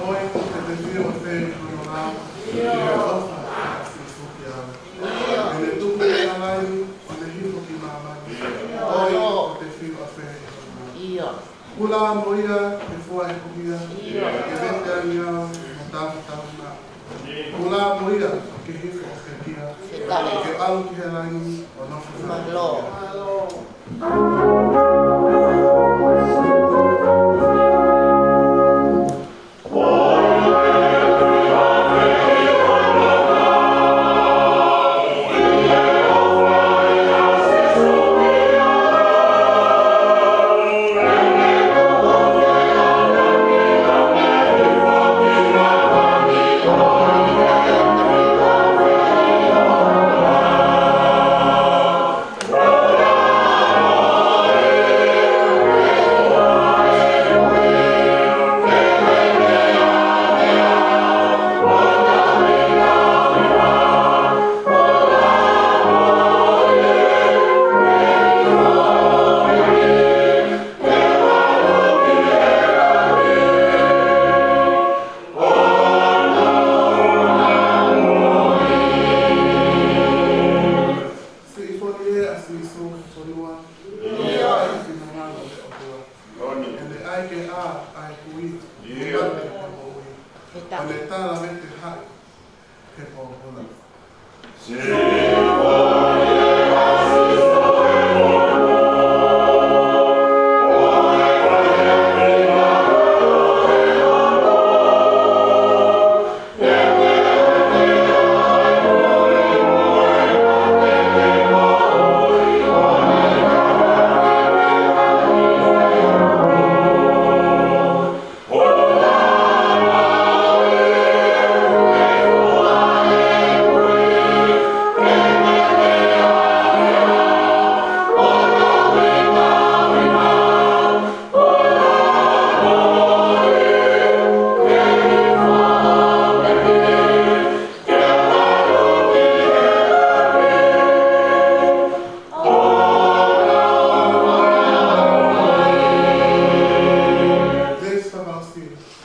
ʻOi, ʻoku te fio ʻafē ʻi hono lao, ʻi he ʻofa ʻa e ʻOtua. ʻI heʻene tuku ʻi he laini, ʻo ne hifo ki māmani. ʻOi, ʻoku te fio ʻafē ʻi hono lao. Kula mo ia, ke fua e kuhia, ke vete ange au mo tautau na. Kula mo ia, ke hifo ʻo pekia, ke ʻalu ki he laini, ʻo nofo.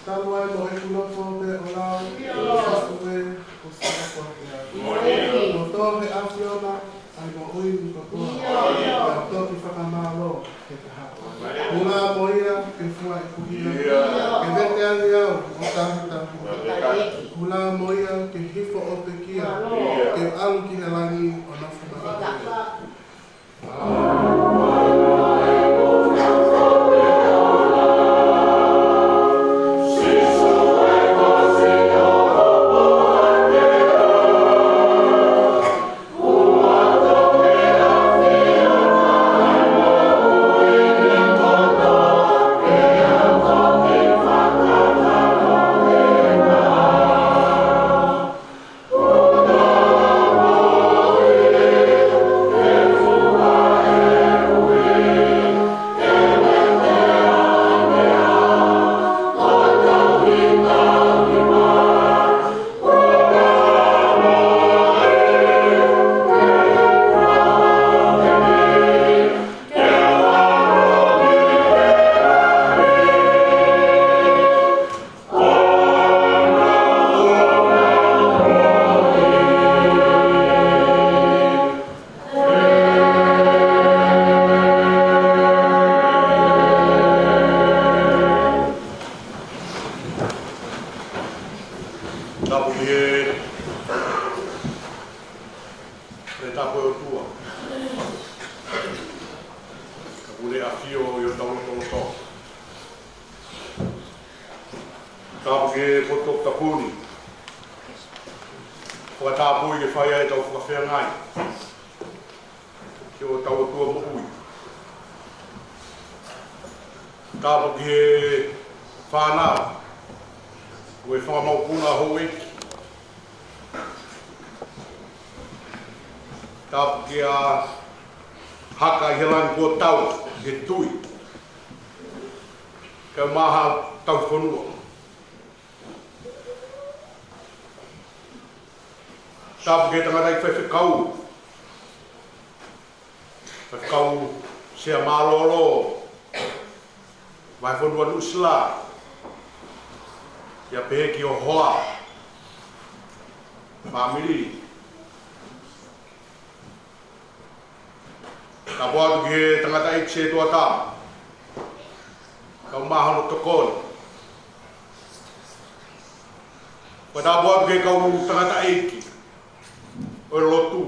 Talu ai mo ʻeku nofo pē ʻo lau, ʻio, Sīsū ē, ʻoku ou sio koe. Kuo tō he ʻAfiona ʻa e moʻui ni kotoa. ʻIo. Pea u toki fakamālō he taha. Hula mo ia ke fua ʻeku hia. ʻIo. Ke vete ange au ʻo tafitafi. Hula mo ia ke hifo ʻo pekia. ʻIo. Ke ʻalu ki he langi ʻo nofo maʻaku. Tapu ki he Tapu ʻOtua. Tapu ʻEne ʻAfio ʻi hotau lotolotonga. Tapu ki he poto tapu ni. Fakatapu ke fai ai ʻetau fakafeangai ki hotau ʻOtua moʻui. Tapu ki he fānau, ko e fanga mokopuna houʻeiki. Tapu kia Haka ʻi he langi kuo tau he tui. Kae ʻumaʻā hotau fonua. Tapu ki he tangataʻeiki faifekau. Faifekau Sea Mālōlō, Vahefonua Nuʻusila, pea pehē ki ho hoa, fāmili. Tapu atu ki he tangataʻeiki Setuata, kae ʻumaʻā hono tokoni. Pea tapu atu ki he kau tangataʻeiki ʻo e lotu.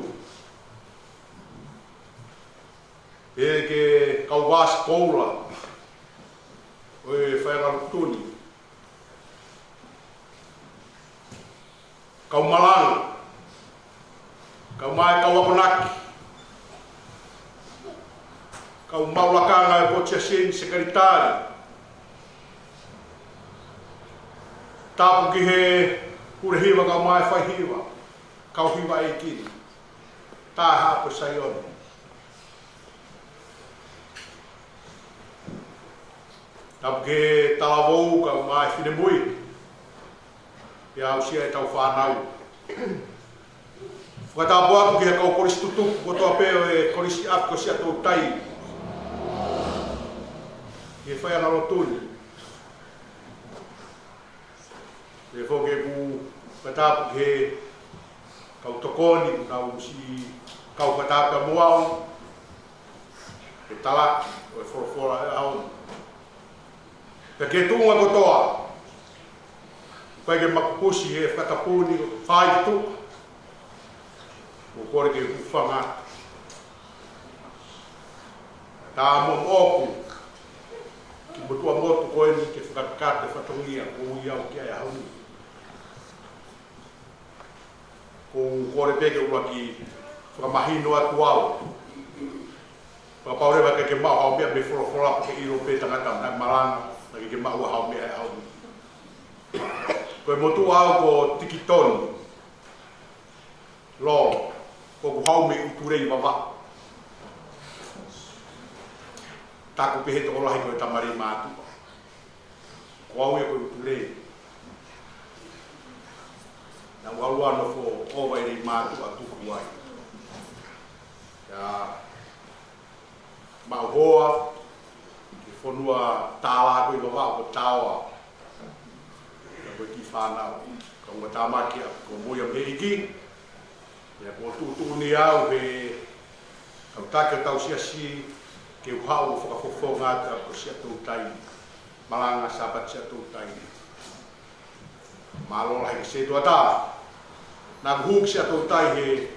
Pehē ki he kau vāsikoula ʻo e faiʻanga lotu ni. Kau malanga, kae ʻumaʻā e kau akonaki, kau maʻu lakanga ʻo e potu siasi ni, sekelitali. Tapu ki he pule hiva kae ʻumaʻā e faihiva, kau hiva ʻeiki ni. Taha ko Saione. Tapu ki he talavou kae ʻumaʻā e finemui. Pea aʻusia ʻetau fānau. Fakatapu atu ki he kau kolisi tutuku kotoa pē ʻo e Kolisi ʻApi ko Siaʻatoutai. Ki he faiʻanga lotu ni. Pea foki ʻeku fakatapu ki he kau tokoni, kuo nau siʻi kau fakatapu mo au he talaki ʻo e folofola ʻo e ʻaho ni. Pea ki he tuʻunga kotoa, ʻoku ʻikai ke makupusi he fakatapu ni ʻo fai ki tuʻa. ʻOku ou kole ke u hūfanga atu. Tau moʻoku ki he motuʻa motu ko eni ke fakakakato e fatongia ʻoku ou ʻi ai he ʻaho ni. ʻOku ou kole pē ke u ʻuluaki fakamahino atu au. Fakapapau leva ʻikai ke maʻu haʻo meʻa mei he folofola pe ke ʻilo pē tangata naʻe malanga, naʻe ʻikai ke maʻu haʻo meʻa he ʻaho ni. Ko e motuʻa au ko Tikitoni Lolo, ʻoku ou haʻu mei ʻUtulei, Vavaʻu. Taku pē ʻe he tokolahi ko e tama Leimātuʻa. Ko au ia ko e ʻUtulei. Naʻá ku ʻalu ʻo nofo ʻo ʻova ʻi Leimātuʻa tuku ai. Pea maʻu hoa ki he fonua tālā ko ē ʻi Vavaʻu ko Taoa. Pea ko e kiʻi fānau, kaungā tāmaki ʻaʻaku ko Moia Meiki. Pea kuo tuʻutuʻuni au ʻe he kau taki ʻo hotau siasi ke u haʻu ʻo fakafofonga atu ʻa e Siaʻatoutai, malanga Sāpate Siaʻatoutai. Mālō lahi ki he setuata. Naʻá ku hū ki Siaʻatoutai he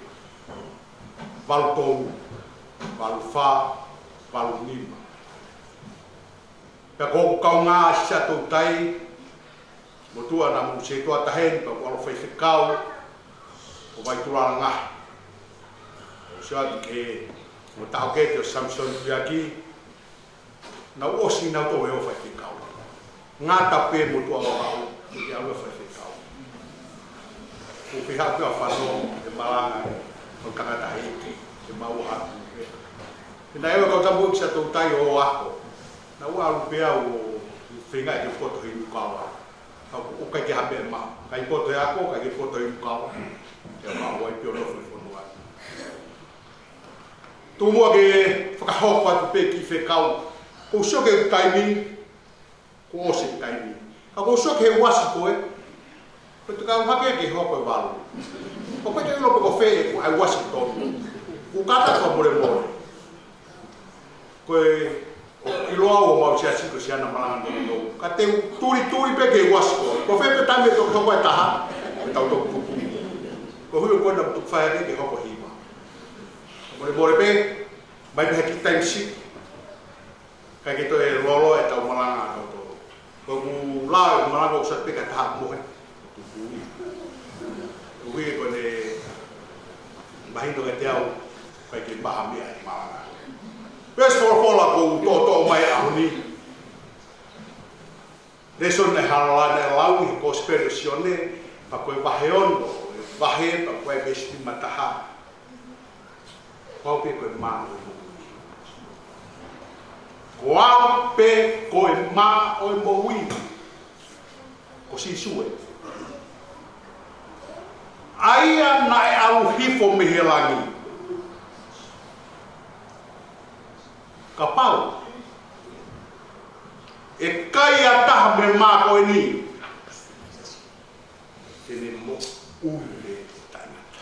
valu tolu, valu fā, valu nima. Pea ko hoku kaungā Siaʻatoutai, motuʻa naʻá ku setuata heni, pea kuo u ʻalu ʻo faifekau ʻo Vaitulala Ngahe. ʻO sio atu ki he ongo taʻokete ko Samisoni Tuiaki, naʻe ʻosi nautolu ʻo faifekau. Ngata pē motuʻa Vavaʻu, ʻikai ke ʻalu ʻo faifekau. Ko e pehē pē ʻa e fanongo, ʻe malanga, ʻo tangata hiki, ʻe maʻu ha tuʻu pē. He naʻe ʻi ai e kau tapu ki Siaʻatoutai ʻo ako. Naʻá ku ʻalu pē au ʻo feinga ke poto he inu kava. Ka ʻoku ʻikai ke ha meʻa maʻu. ʻIkai poto he ako, ʻikai ke poto he inu kava. Ke maʻu ai pē ʻo nofo he fonua. Tuku muʻa ke fakahoko atu pē e kiʻi fekau. Kuo u sio ki he taimi, kuo ʻosi e taimi. Ka kuo u sio ki he uasi ko ē, ko e tau hake ki he hoko e valu. ʻOku ʻikai ke u ʻilo pe ko fē ʻa e uasi tonu. Kuo u kata ko e molemole. Ko e ʻilo au ʻoku mau siasi ko e siana malanga nounou. Ka te u tulituli pē ki he uasi ko ē. Ko fē pē taimi ʻe toki hoko e taha, ʻe tau toki tuku. Ko e ʻuhi ko ē naʻá ku tuku fai ake ke hoko hiva. Molemole pē, mai pē ha kiʻi taimi siʻi. ʻIkai ke toe lōloa ʻetau malanga ʻatautolu. Ko ʻeku lau ʻeku malanga ʻoku sio pē ki ha taha mohe. Tuku ia. Tuku ia ko ʻene mahino kiate au, ʻikai ke maʻu ha meʻa he malanga. Veesi folofola ʻoku ou toʻotoʻo mai he ʻaho ni. Lēsoni naʻe hala naʻe lau ʻi he Kosipeli ʻa Sione, pea ko e vahe ono, ʻa e vahe, pea ko e veesi nima taha. Ko au pē ko e mā ʻo e moʻui. Ko au pē ko e mā ʻo e moʻui. Ko Sīsū ē. ʻA ia naʻe ʻalu hifo mei he langi. Kapau ʻe kai ha taha mei he mā ko eni, te ne moʻui lelei taʻengata.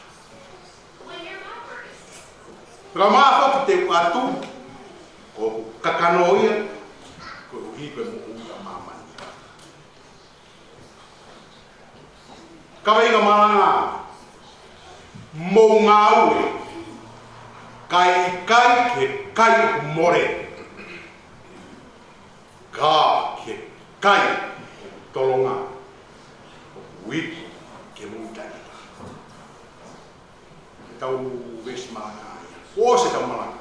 Pea ko e mā foki te u ʻatu, ʻoku kakano ia, koeʻuhi ko e moʻui ʻa māmani. Kaveinga malanga, mou ngāue, kae ʻikai ke kai ʻoku mole. Ka ke kai ʻoku tolonga, ʻoku iiki ke moʻui taʻengata. Ko ʻetau veesi malanga ia. Kuo ʻosi ʻetau malanga.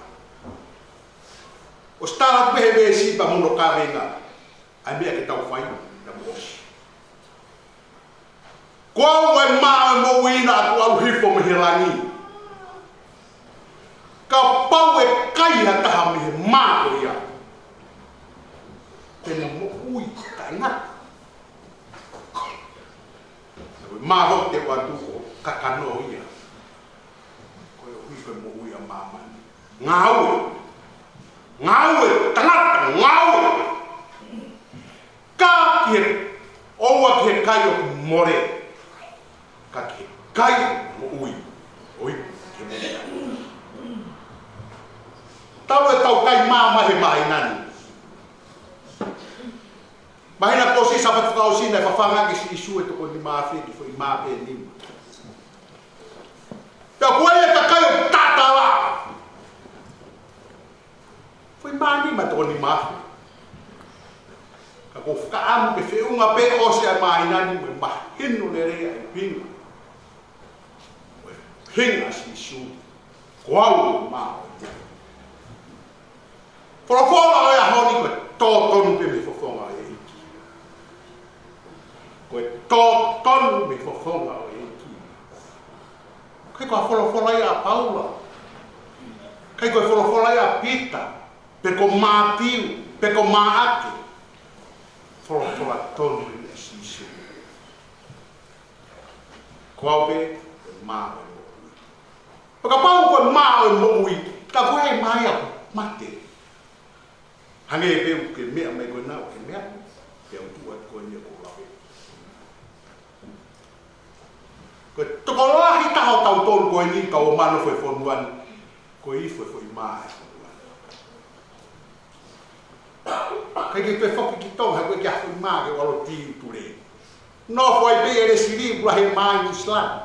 ʻOsi tala atu pē he veesi pea mo hono kaveinga ʻa e meʻa ke tau fai, tau ʻosi. Ko au ʻa e mā ʻo e moʻui naʻá ku ʻalu hifo mei he langi. Kapau ʻe kai ha taha mei he mā ko ia, te ne moʻui taʻengata. Ko e mā foki te u ʻatu ʻoku kakano ia, koeʻuhi ko e moʻui ʻa māmani. Ngāue. Ngāue, tangata, ngāue. Ka ke ʻoua ke kai ʻoku mole. Ka ke kai moʻui. ʻOi, ke mole. Talu ʻetau kai mā mai he māhina ni. Māhina kuo ʻosi, Sāpate fakaʻosi naʻe fafanga ʻe Sīsū e tokoni mā afe ki he foʻi mā pē ʻe nima. Pea ko ia ka Mafi. Ka ʻoku ou fakaʻamu ke feʻunga pē ʻosi ʻa e māhina ni mo e mahino lelei ʻa e ʻuhinga. Mo e ʻuhinga ʻa Sīsū. Ko au ʻa e mā ʻo e moʻui. Folofola ʻo e ʻaho ni ko e tō tonu pē mei he fofonga ʻo e ʻEiki. Ko e tō tonu mei he fofonga ʻo e ʻEiki. ʻIkai ko e folofola ia ʻa Paula. ʻIkai ko e folofola ia ʻa Pita. Pe ko Mātiu, pe ko Maʻake. Folofola tonu ʻa Sīsū. Ko au pē, ko e mā ʻo e moʻui. Pea kapau ko e mā ʻo e moʻui, ka ko e mā ia ʻoku mate. Hangē pē ʻoku ke meʻa mai ko ena ʻoku ke meʻa, pea u tuʻu atu ko eni ʻoku ou lave. Ko e tokolahi taha ʻo tautolu ko eni, ka ʻoku mano foʻi fonua ni, ko e ifo e foʻi mā ʻo e fonua ni. ʻIkai ke toe foki ki Tonga, he ʻoku ʻikai ke ʻi ai ha foʻi mā ke ʻalu ʻo tī ʻi tulei. Nofo ai pē ʻElesi Lī, ʻoku lahi e mā ʻi Nuʻu Sila ni.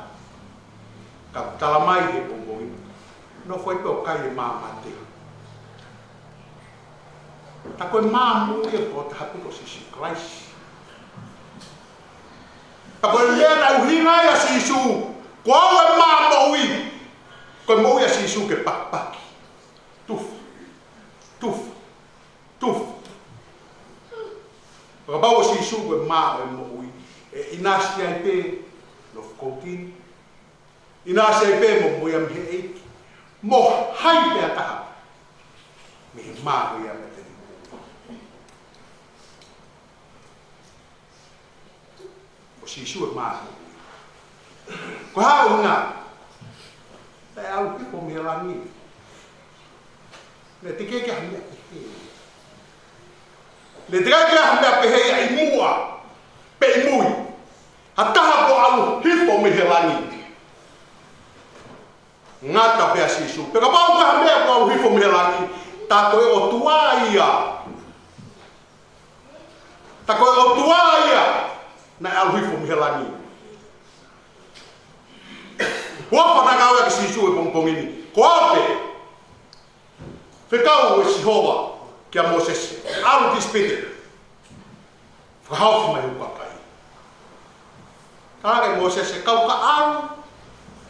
Ka ʻoku tala mai he pongipongi ni, nofo ai pē ʻo kai e mā mate. Ka ko e mā moʻui ʻoku taha pē ko Sīsū Kalaisi. Ka ko e meʻa naʻe ʻuhinga ai ʻa Sīsū, ko au e mā moʻui. Ko e moʻui ʻa Sīsū ke pakipaki. Tufa. Tufa. Tufa. Kapau ko Sīsū ko e mā ʻo e moʻui, ʻe ʻinasi ai pē nofo kouti ni. ʻInasi ai pē mo moʻui ia mei he ʻEiki. Mo hai pē ha taha mei he mā ko ia mei he moʻui. Ko Sīsū e mā. Ko e hā e ʻuhinga? Naʻe ʻalu hifo mei he langi. Naʻe teʻeki ke ʻi ai ha meʻa pehē. Naʻe teʻeki ke ʻi ai ha meʻa pehē ia ʻi muʻa pe ʻi mui. Ha taha kuo ʻalu hifo mei he langi. Ngata pē ʻa Sīsū. Pea kapau ko ha meʻa kuo ʻalu hifo mei he langi, tā ko e ʻOtua ia. Tā ko e ʻOtua ia naʻe ʻalu hifo mei he langi. Huafa naʻe ngāueʻaki ʻe Sīsū he pongipongi ni. Ko au pē. Fekau ʻe Sihova kia Mōsese, ʻalu ki ʻIsipite. Fakahaofi mai hoku kakai. Talaange ʻe Mōsese, kau ka ʻalu,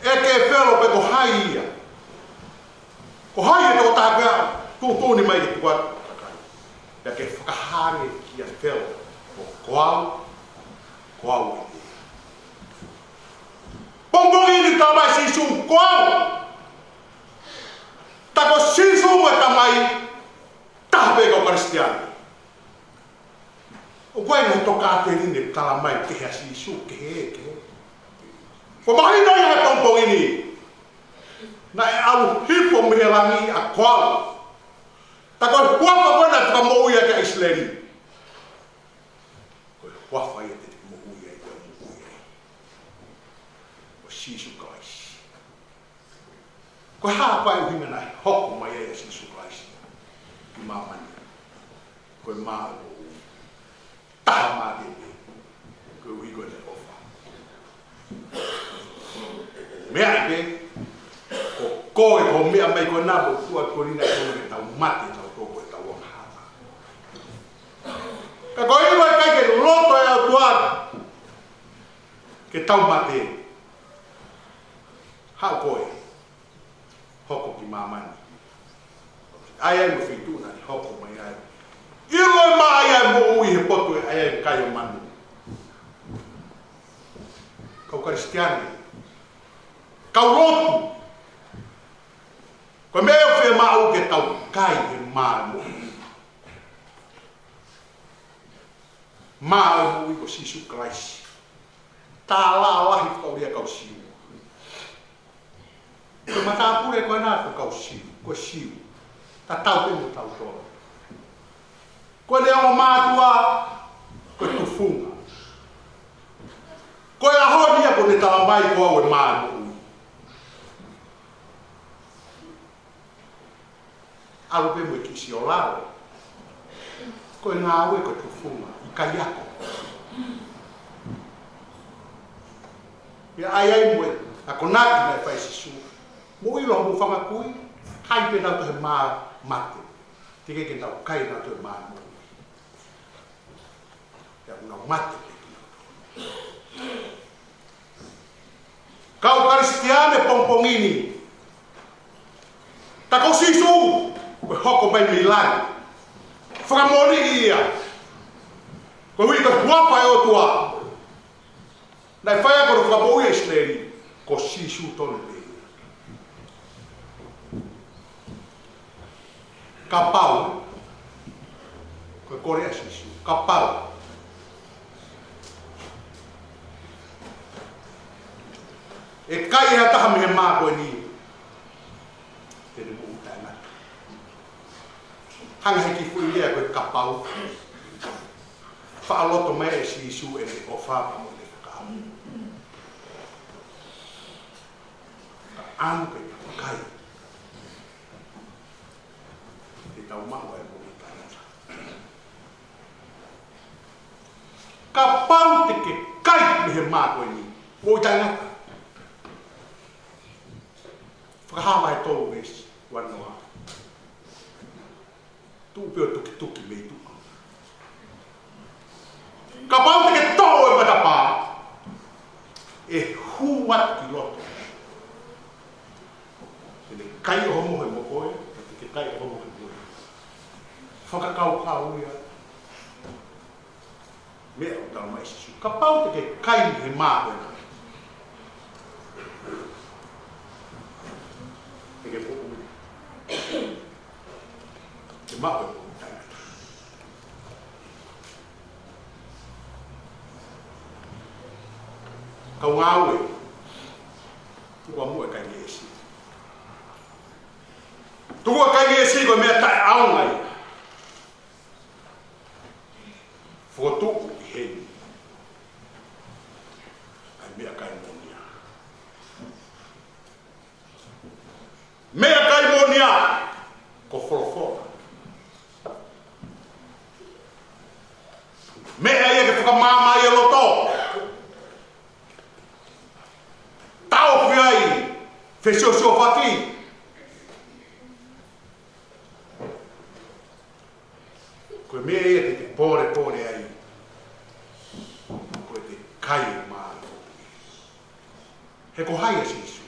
ʻeke ʻe Felo pe ko hai ia. Ko hai e tokotaha ko ia, tuʻutuʻuni mai ke tuku atu hoku kakai. Pea ke fakahā ange kia Felo, ko, ko au, ko au ē. Pongipongi ni tala mai ʻe Sīsū, ko au. Tā ko Sīsū mo e Tamai, taha pē kau Kalisitiane. ʻOku ʻi ai e ngaahi tokāteline tala mai kehe ʻa Sīsū, kehe, kehe. Ko e mahino ia he pongipongi ni. Naʻe ʻalu hifo mei he langi ʻa ko au. Tā ko e huafa ko ē naʻe fakamoʻui ʻaki ʻa ʻIsileli. Ko e huafa ia te te moʻui ai, te moʻui ai. Ko Sīsū Kalaisi. Ko e hā pē ʻuhinga naʻe hoko mai ai ʻa Sīsū Kalaisi ki māmani? Ko e mā ʻo e moʻui. Taha mā pē. Koeʻuhi ko ʻene ʻofa. Meʻa pē, ko koe ko e meʻa mai ko ena mo tua ko ena ko e tau mate, tau tō ko e tau angahala. Ka ko e ʻikai ke loto e ʻOtua ke tau mate. Haʻu koe. Hoko ki māmani. ʻAi ai mo e feituʻu naʻa ne hoko mai ai. ʻIlo e mā ia ʻa e moʻui he potu ʻe ʻai ai e kai ʻo manu. Kau Kalisitiane. Kau lotu. Ko e meʻa ʻoku fiemaʻu ke tau kai he mā ʻo e moʻui. Mā ʻo e moʻui ko Sīsū Kalaisi. Tālā lahi fakaʻulia kau Siu. Ko e matāpule ko ena ko e kau Siu, ko e Siu. Tatau pē mo tautolu. Ko ʻene ongo mātuʻa, ko e tufunga. Ko e ʻaho ni ia kuo ne tala mai ko au e mā ʻo e moʻui. ʻAlu pē mo e kiʻi siolalo. Ko e ngāue ko e tufunga, ʻikai ako. Pea ʻai ai mo e akonaki naʻe fai ʻe Sīsū. Mou ʻilo hoʻomou fanga kui, kai pē nautolu he mā mate. Teʻeki ke nau kai nautolu e maama moʻui. Pea ʻoku nau mate pē kinautolu. Kau Kalisitiane pongipongi ni. Tā ko Sīsū, ko e hoko mai mei langi. Fakamoʻoniʻi ia. Koeʻuhi ko e huafa ʻo e ʻOtua. Naʻe fai ʻaki hono fakamoʻui ʻa ʻIsileli, ko Sīsū tonu pē ia. Kapau, ko e kole ʻa Sīsū, kapau ʻe kai ʻe ha taha mei he mā ko eni, te ne moʻui taʻengata. Hanga he kiʻi foʻi lea ko e kapau. Faʻa loto mai ʻe Sīsū ʻene ʻofa pea mo ʻene fakaʻamu. Ka ʻamu ke tau kai. Te tau maʻu ai e moʻui taʻengata. Kapau te ke kai mei he mā ko eni, moʻui taʻengata. Fakahā vahe tolu veesi uanoa. Tuʻu pē ʻo tukituki mei tuʻa. Kapau te ke toʻo e matapā, ʻe hū atu ki loto. Te ne kai ʻohomohe mo koe, te ke kai ʻohomohe mo ia. Fakakaukau ia. Meʻa ʻoku talamai ʻe Sīsū. Kapau te ke kai mei he mā ko ena, te ke moʻui. Te maʻu e moʻui taʻengata. Kau ngāue, tuku ā muʻa e kai ngeʻesi. Tuku ā e kai ngeʻesi ko e meʻa taʻeʻaonga ia. Fokotuʻu ʻi heni ʻa e meʻakai moʻonia. Meʻakai moʻonia ko folofola. Meʻa ia ke fakamaama ai e loto. Taʻofi ai fesiosiofaki. Ko e meʻa ia te te pōlepole ai, ko e te kai e mā. He ko hai ʻa Sīsū?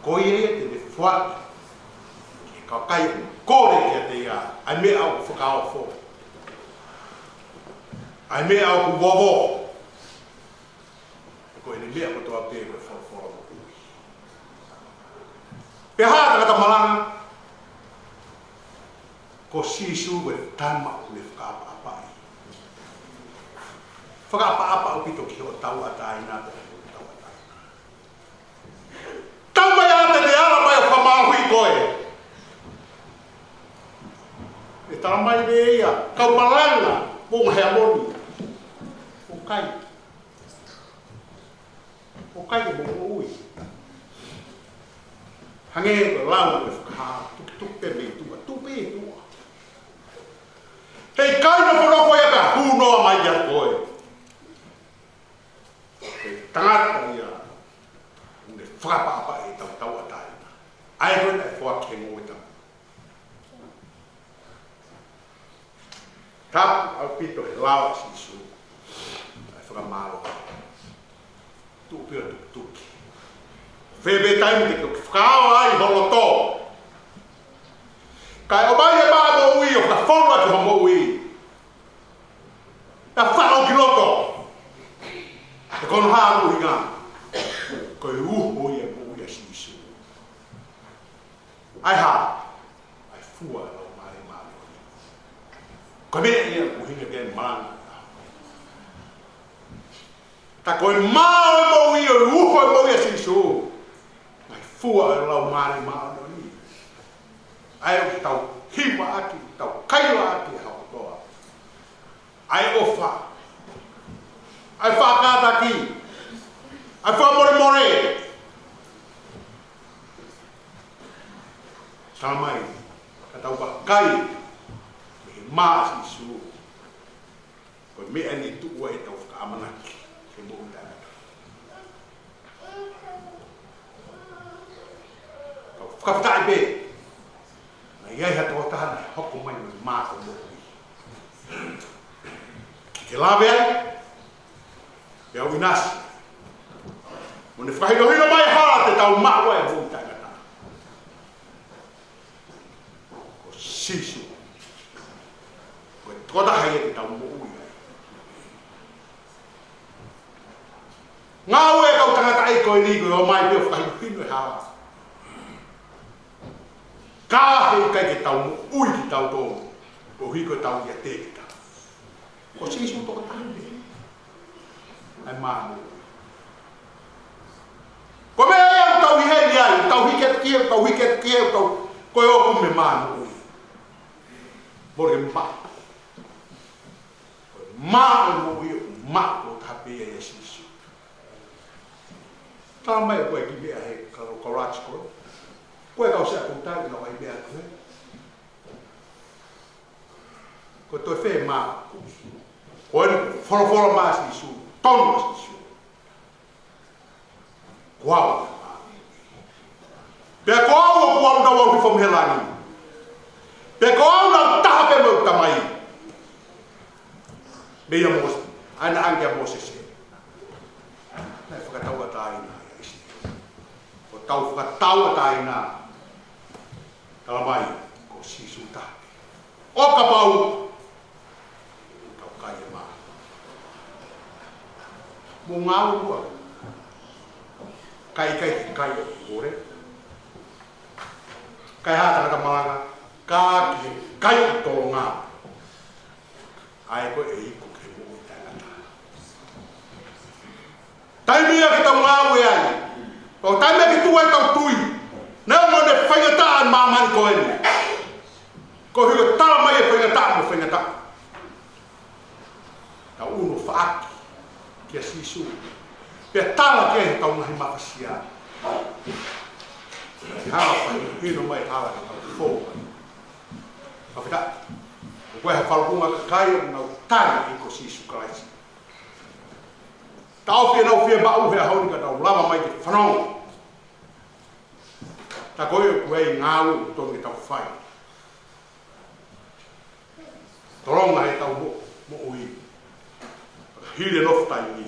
Ko ia ia te ne foaki ki he kakai ʻoku kole kiate ia ʻa e meʻa ʻoku fakaofo, ʻa e meʻa ʻoku vovo. Ko ʻene meʻa kotoa pē ko e folofola moʻui. Pea hā tangata malanga, ko Sīsū ko e tama ʻoku ne fakaʻapaʻapaʻi. Fakaʻapaʻapa ʻaupito ki hoʻo tauʻatāina pea mo hoku tauʻatāina. Tau mai ā te ne ala mai ʻo fakamālohiʻi koe. ʻE talamai ʻe ia, kau malanga, moʻunga Heamoni. ʻOku kai. ʻOku kai ke moʻui. Hangē ko e lau ʻe fakahā, tukituki pē mei tuʻa, tuʻu pē ʻi tuʻa. He ʻikai nofo ia pea hū noa mai kiate koe. Ko e tangata ia ʻoku ne fakaʻapaʻapaʻi ʻetau tauʻatāina. ʻA ia ko ē naʻe foaki he ngoue tapu. Tapu ʻaupito he lao ʻa Sīsū. ʻA e fakamālō. Tuʻu pē ʻo tukituki. Fē pē taimi te ke fakaava ai ho loto. Kae ʻomai e mā moʻui ʻo fakafonu ʻaki ho moʻui. Pea faʻo ki loto. He ko hono hā ʻuhinga? Ko e uho ia e moʻui ʻa Sīsū. ʻA e hā? ʻA e fua e Laumālie Māʻoniʻoni. Ko e meʻa ia ʻoku ʻuhinga ki ai e malanga. Tā ko e mā ʻo e moʻui, ʻo e uho e moʻui ʻa Sīsū. ʻA e fua e Laumālie Māʻoniʻoni. ʻA ia ʻoku tau hiva ʻaki, tau kaila ʻaki ʻa e hā kotoa. ʻA e ʻofa. ʻA e faʻa kātaki. ʻA e fakamolemole. Talamai, ka tau vakai mei he mā ʻa Sīsū, ko e meʻa eni ʻe tuʻu ai ʻetau fakaʻamanaki ki he moʻui taʻengata. Kau fakafetaʻi pē. ʻI ai ha tokotaha naʻe hoko mai mo e mā ʻo e moʻui ke lave ai, pea u ʻinasi mo ʻene fakahinohino mai e hala te tau maʻu ai e moʻui taʻengata. Ko Sīsū. Ko e tokotaha ia te tau moʻui ai. Ngāue ʻa e kau tangataʻeiki ko eni ko e ō mai pē ʻo fakahinohino e hala, ka heʻikai ke tau moʻui kitautolu, koeʻuhi ko ʻetau ʻiate kitautolu. Ko Sīsū tokotaha pē ʻa e mā moʻui. Ko e meʻa ia ʻoku tau ʻi heni ai, ʻoku tau hiki atu ki hē, ʻoku tau hiki atu ki hē, ʻoku tau, ko e ʻoku mei he mā moʻui. Mole ke mā. Ko e mā ʻo e moʻui ʻoku maʻu ʻo taha pē ia ʻia Sīsū. Tala mai ʻoku ʻi ai e kiʻi meʻa he kalo, kalo atu ko. Ko e kau Siasi ʻoku tau ʻi ai e meʻa ko ē. Ko e toe fē mā? Ko e folofola mai ʻa Sīsū, tonu ʻa Sīsū. Ko au. Pea ko au ʻoku ou nau ʻalu hifo mei he langi. Pea ko au naʻe taha pē mo e Tamai. Meia Mōsese, ʻa ia naʻe ʻange kia Mōsese. Naʻe fakatauʻatāina ʻia ʻIsileli. Ko ʻetau fakatauʻatāina, tala mai, ko Sīsū taha pē. ʻO kapau ʻoku tau kai e mā. Mou ngāue ua. Kai, kai, kai ʻo kore. Kai ha tangata malanga, ka ke kai ʻo tolonga. ʻA ia ko e iku ki he moʻui taʻengata. Taimi ia ke tau ngāue ai. Ko e taimi ia ke tuʻu ai ʻetau tui. Neongo ʻene faingataʻa ʻa māmani ko eni. Koeʻuhi ko e tala mai e faingataʻa mo e faingataʻa. Tau ʻunu faʻaki kia Sīsū. Pea tala ki ai ʻetau ngaahi mafasia. Ke hanga ʻo fakahinohino mai hala ke tau fou ai. Fakafetaʻi. Ko e hā e faʻahinga kakai ʻoku nau tali ko Sīsū Kalaisi. Taʻofi ʻenau fiemaʻu he ʻaho ni ka nau lava mai ke fanongo. Tā ko ē ʻoku ʻi ai e ngāue ʻoku totonu ke tau fai. Tolonga heʻetau mo-, moʻui. Hili e nofo taimi,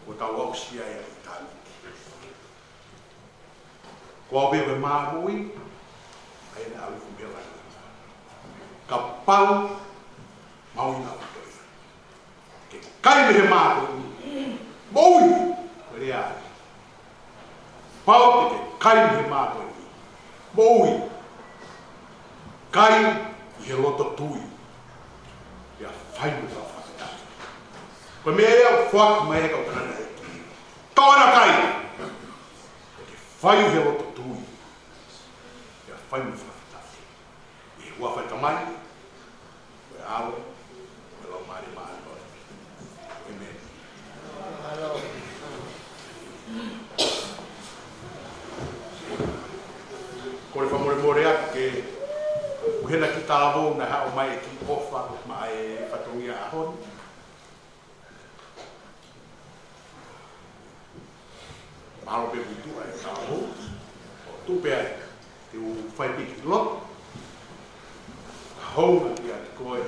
kuo tau aʻusia ia ʻi tāmiki. Ko au pē ko e mā moʻui, ʻa ia naʻe ʻalu hifo mei he langi. Kapau ʻoku mau ʻi ai ʻa e toʻa ke kai mei he mā ko eni, moʻui, ko e lea. Kapau te ke kai mei he mā ko eni, moʻui. Kai ʻi he loto tui. Pea fai mo e fakafetaʻi. Ko e meʻa ia ʻoku foaki mai ʻe he kau tangataʻeiki. Toʻo ʻena kai. Pea ke fai ʻi he loto tui. Pea fai mo e fakafetaʻi. ʻI he huafa ʻo e Tamai, ʻo e ʻAlo, ʻo e Laumālie Māʻoniʻoni. ʻĒmeni. Kole fakamolemole atu ke u hena ki talavou naʻe haʻu mai e kiʻi ʻofa maʻa e fatongia ʻaho ni. Mahalo pē kuo tuʻu ai talavou. ʻO tuʻu pē ai. Te u fai pē kiʻi lotu. Ka hounga kiate koe.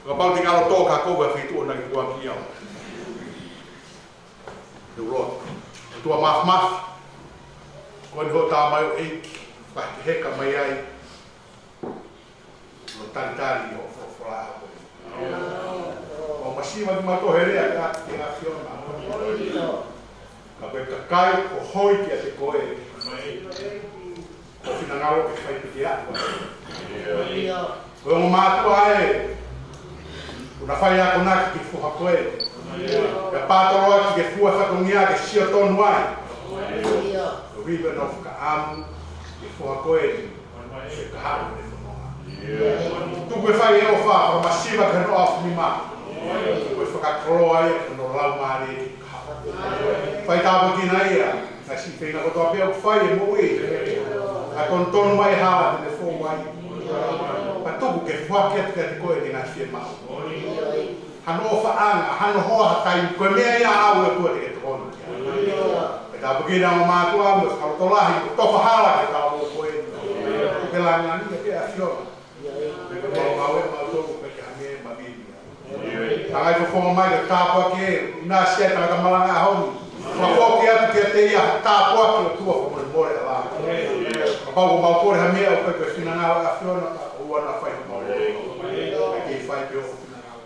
Kapau te ke ʻalu ʻo tō ka ko e feituʻu ʻoku na ki kuo ki au. Te u lotu. ʻOtua Māfimafi. Ko eni hoʻo tamaioʻeiki. Fakaheka mai ai. ʻO talitali ʻo folofola ʻa koe. ʻO masiva ni mātou he lea ʻa e ʻAfiona. Ka ko e kakai ʻoku hoi kiate koe, ko e finangalo ke fai pē kiate koe. Ko e ongo mātuʻa ē, ʻoku na fai akonaki ki he foha ko ē. Pea pātoloaki ke fua fatongia ke sio tonu ai. Ko e vive no fakaʻamu ki he foha ko ē. Ke kahaʻu ʻene fononga. Tuku ke fai e ʻofa, fakamasiva ki hono ʻaofinima. Tuku ke fakakoloa ia ki hono laumālie. Fai tāpuekina ia, ngaahi siʻi feinga kotoa pē ʻoku fai e moʻui. Ka tonutonu mai e hala te ne fou ai. Ka tuku ke foaki atu kiate koe ʻene ngaahi fiemaʻu. Hano ʻofaʻanga, hano hoa ha taimi, ko e meʻa ia ʻa e ʻOtua te ke tokoni ki ai. Pea tāpuekina ʻa e ongo mātuʻa mo e fakalotolahi, mo e tofa hala ke tau mo koe. Ke Langi ia ke ʻAfiona. Pea ke mau ngāue mautolu pea ke hangē ha meʻa. Tangai fofonga mai ke tāpuaki ʻe ʻInasi ʻa e tangata malanga ʻaho ni. Fakafoki atu kiate ia ha tāpuaki ʻOtua fakamolemole ʻa e ʻAlo. Kapau ʻoku mau kole ha meʻa ʻoku ʻikai ko e finangalo ʻo e ʻAfiona, ʻoua naʻa fai homau loto. Ke fai pē ho finangalo.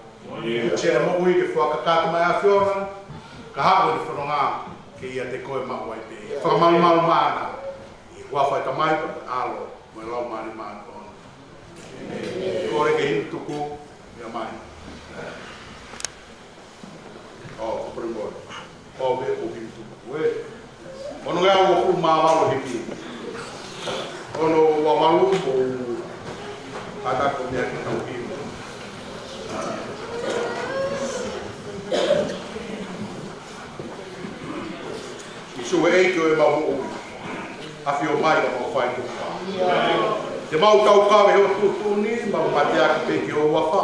Uesia ʻa e moʻui ke fakakakato mai ʻa e ʻAfiona, ka haʻu ʻene fononga ke ʻiate koe maʻu ai pē ia. Fakamalumalu mai ʻi he huafa ʻo e Tamai pea mo e ʻAlo mo e Laumālie Māʻoniʻoni. Kole ke himi tuku ia mai. ʻO, ko Primor. ʻO, pea ko himi tuku. Ue. Ono ngeau uofulu mā valu himi. Ono ua valu mo. Kata ko mea ke tau himi. Sīsū ʻEiki ʻo ʻemau moʻui. ʻAfio mai ka mau fai tuʻa. Te mau taukaveʻi ho tuʻutuʻuni, mau mateaki pē ki ho huafa.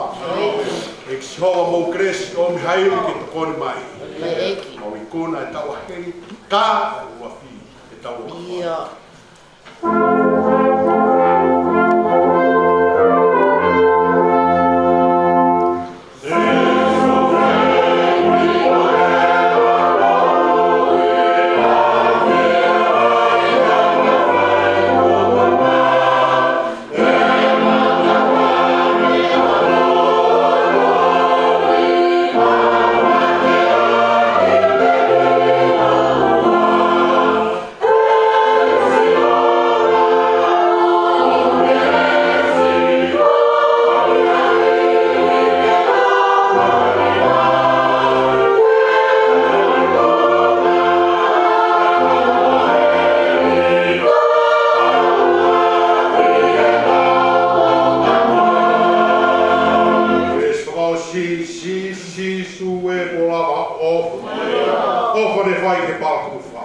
ʻEiki Sihova, mo e kelesi ʻomi ha ivi ke tokoni mai. Mau ikuna ʻetau ʻahiʻahi, ka ʻoku ʻafi ʻetau huafa. Sīsū ē, kuo lava ʻo ʻofa. ʻOfa ne fai ke palakufa.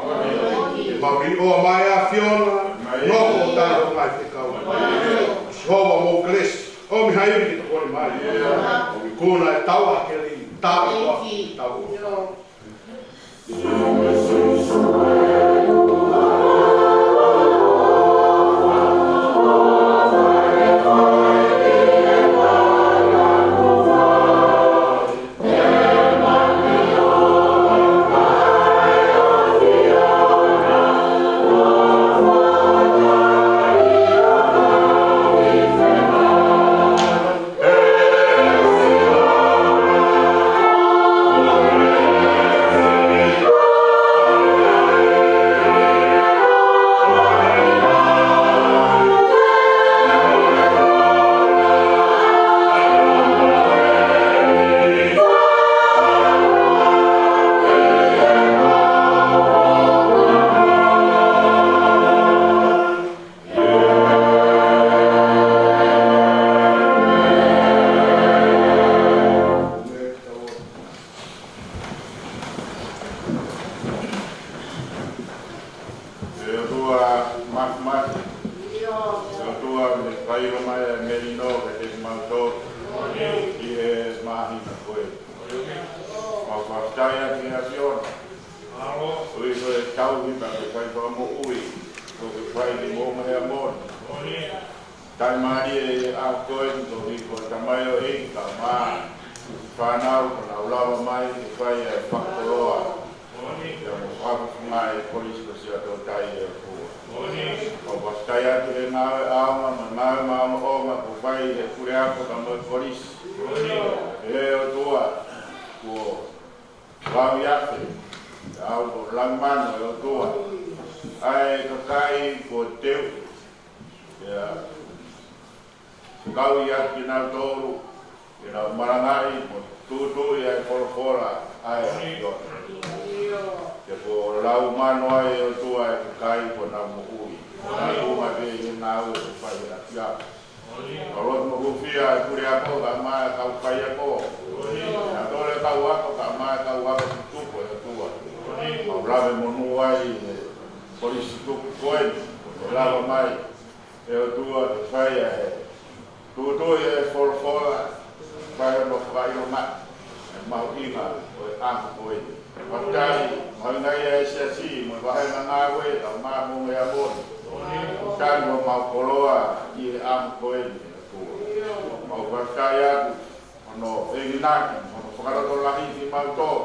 Mau ʻiloa mai ʻa e ʻAfiona, nofo ʻo taʻengata mai fekau. Sihova, mo e kelesi ʻomi ha ivi ke tokoni mai. Mau ikuna ʻetau ʻahiʻahi, tau ʻofa, tau ʻofa. ʻE ʻOtua māfimafi. ʻE ʻOtua, ʻoku ke fakaʻilo mai ʻa e melino kiate kimautolu ʻi he māhina ko eni. Mau fakafetaʻi atu ki he ʻAfiona. Koeʻuhi ko e tauhi pea mo e fai fakamoʻui kuo ke fai ki Moʻunga Heamoni. Taimi mālie ʻa e ʻaho ko eni, koeʻuhi ko e tamaioʻeiki kae ʻumaʻā e fānau kuo nau lava mai ke fai ʻa e fakakoloa pea mo e fakafofongaʻi ʻa e Kolisi ko Siaʻatoutai, ʻe ʻOtua. Mau fakafetaʻi atu he ngāue ʻaonga mo e ngāue maʻongoʻonga kuo fai ʻe he puleako pea mo e kolisi. ʻE ʻOtua, kuo lau ia ke au ko Langimano, ʻe ʻOtua, ʻa e kakai kuo teu ia, kau ia kinautolu ke nau malangaʻi mo tūtuuʻi ʻa e folofola ʻa e ʻAfiona. Ke kuo lau mano ai, ʻe ʻOtua, ʻa e kakai kuo nau moʻui. Nau uma pē ʻi he ngāue kuo fai ʻe he ʻAfiona. Mau lotu mo hūfia ʻa e puleako kae ʻumaʻā ʻa e kau faiako. Naʻa tole kau ako kae ʻumaʻā ʻa e kau ako tutuku, ʻe ʻOtua. Mau lave monū ai ʻa e kolisi tuku ko eni, kuo lava mai, ʻe ʻOtua, ke fai ʻa e tūtuuʻi ʻa e folofola, fai hono fakaʻilongaʻi ʻa e mahuʻinga ʻo e ʻaho ko eni. Fakafetaʻi, mahuʻinga ia ʻa e siasi mo e vahenga ngāue ʻa Moʻunga Heamoni. Tanu ʻo mau koloa ʻi he ʻaho ko eni, ʻOtua. Mau fakafetaʻi atu hono enginaki, hono fakalotolahi kimautolu.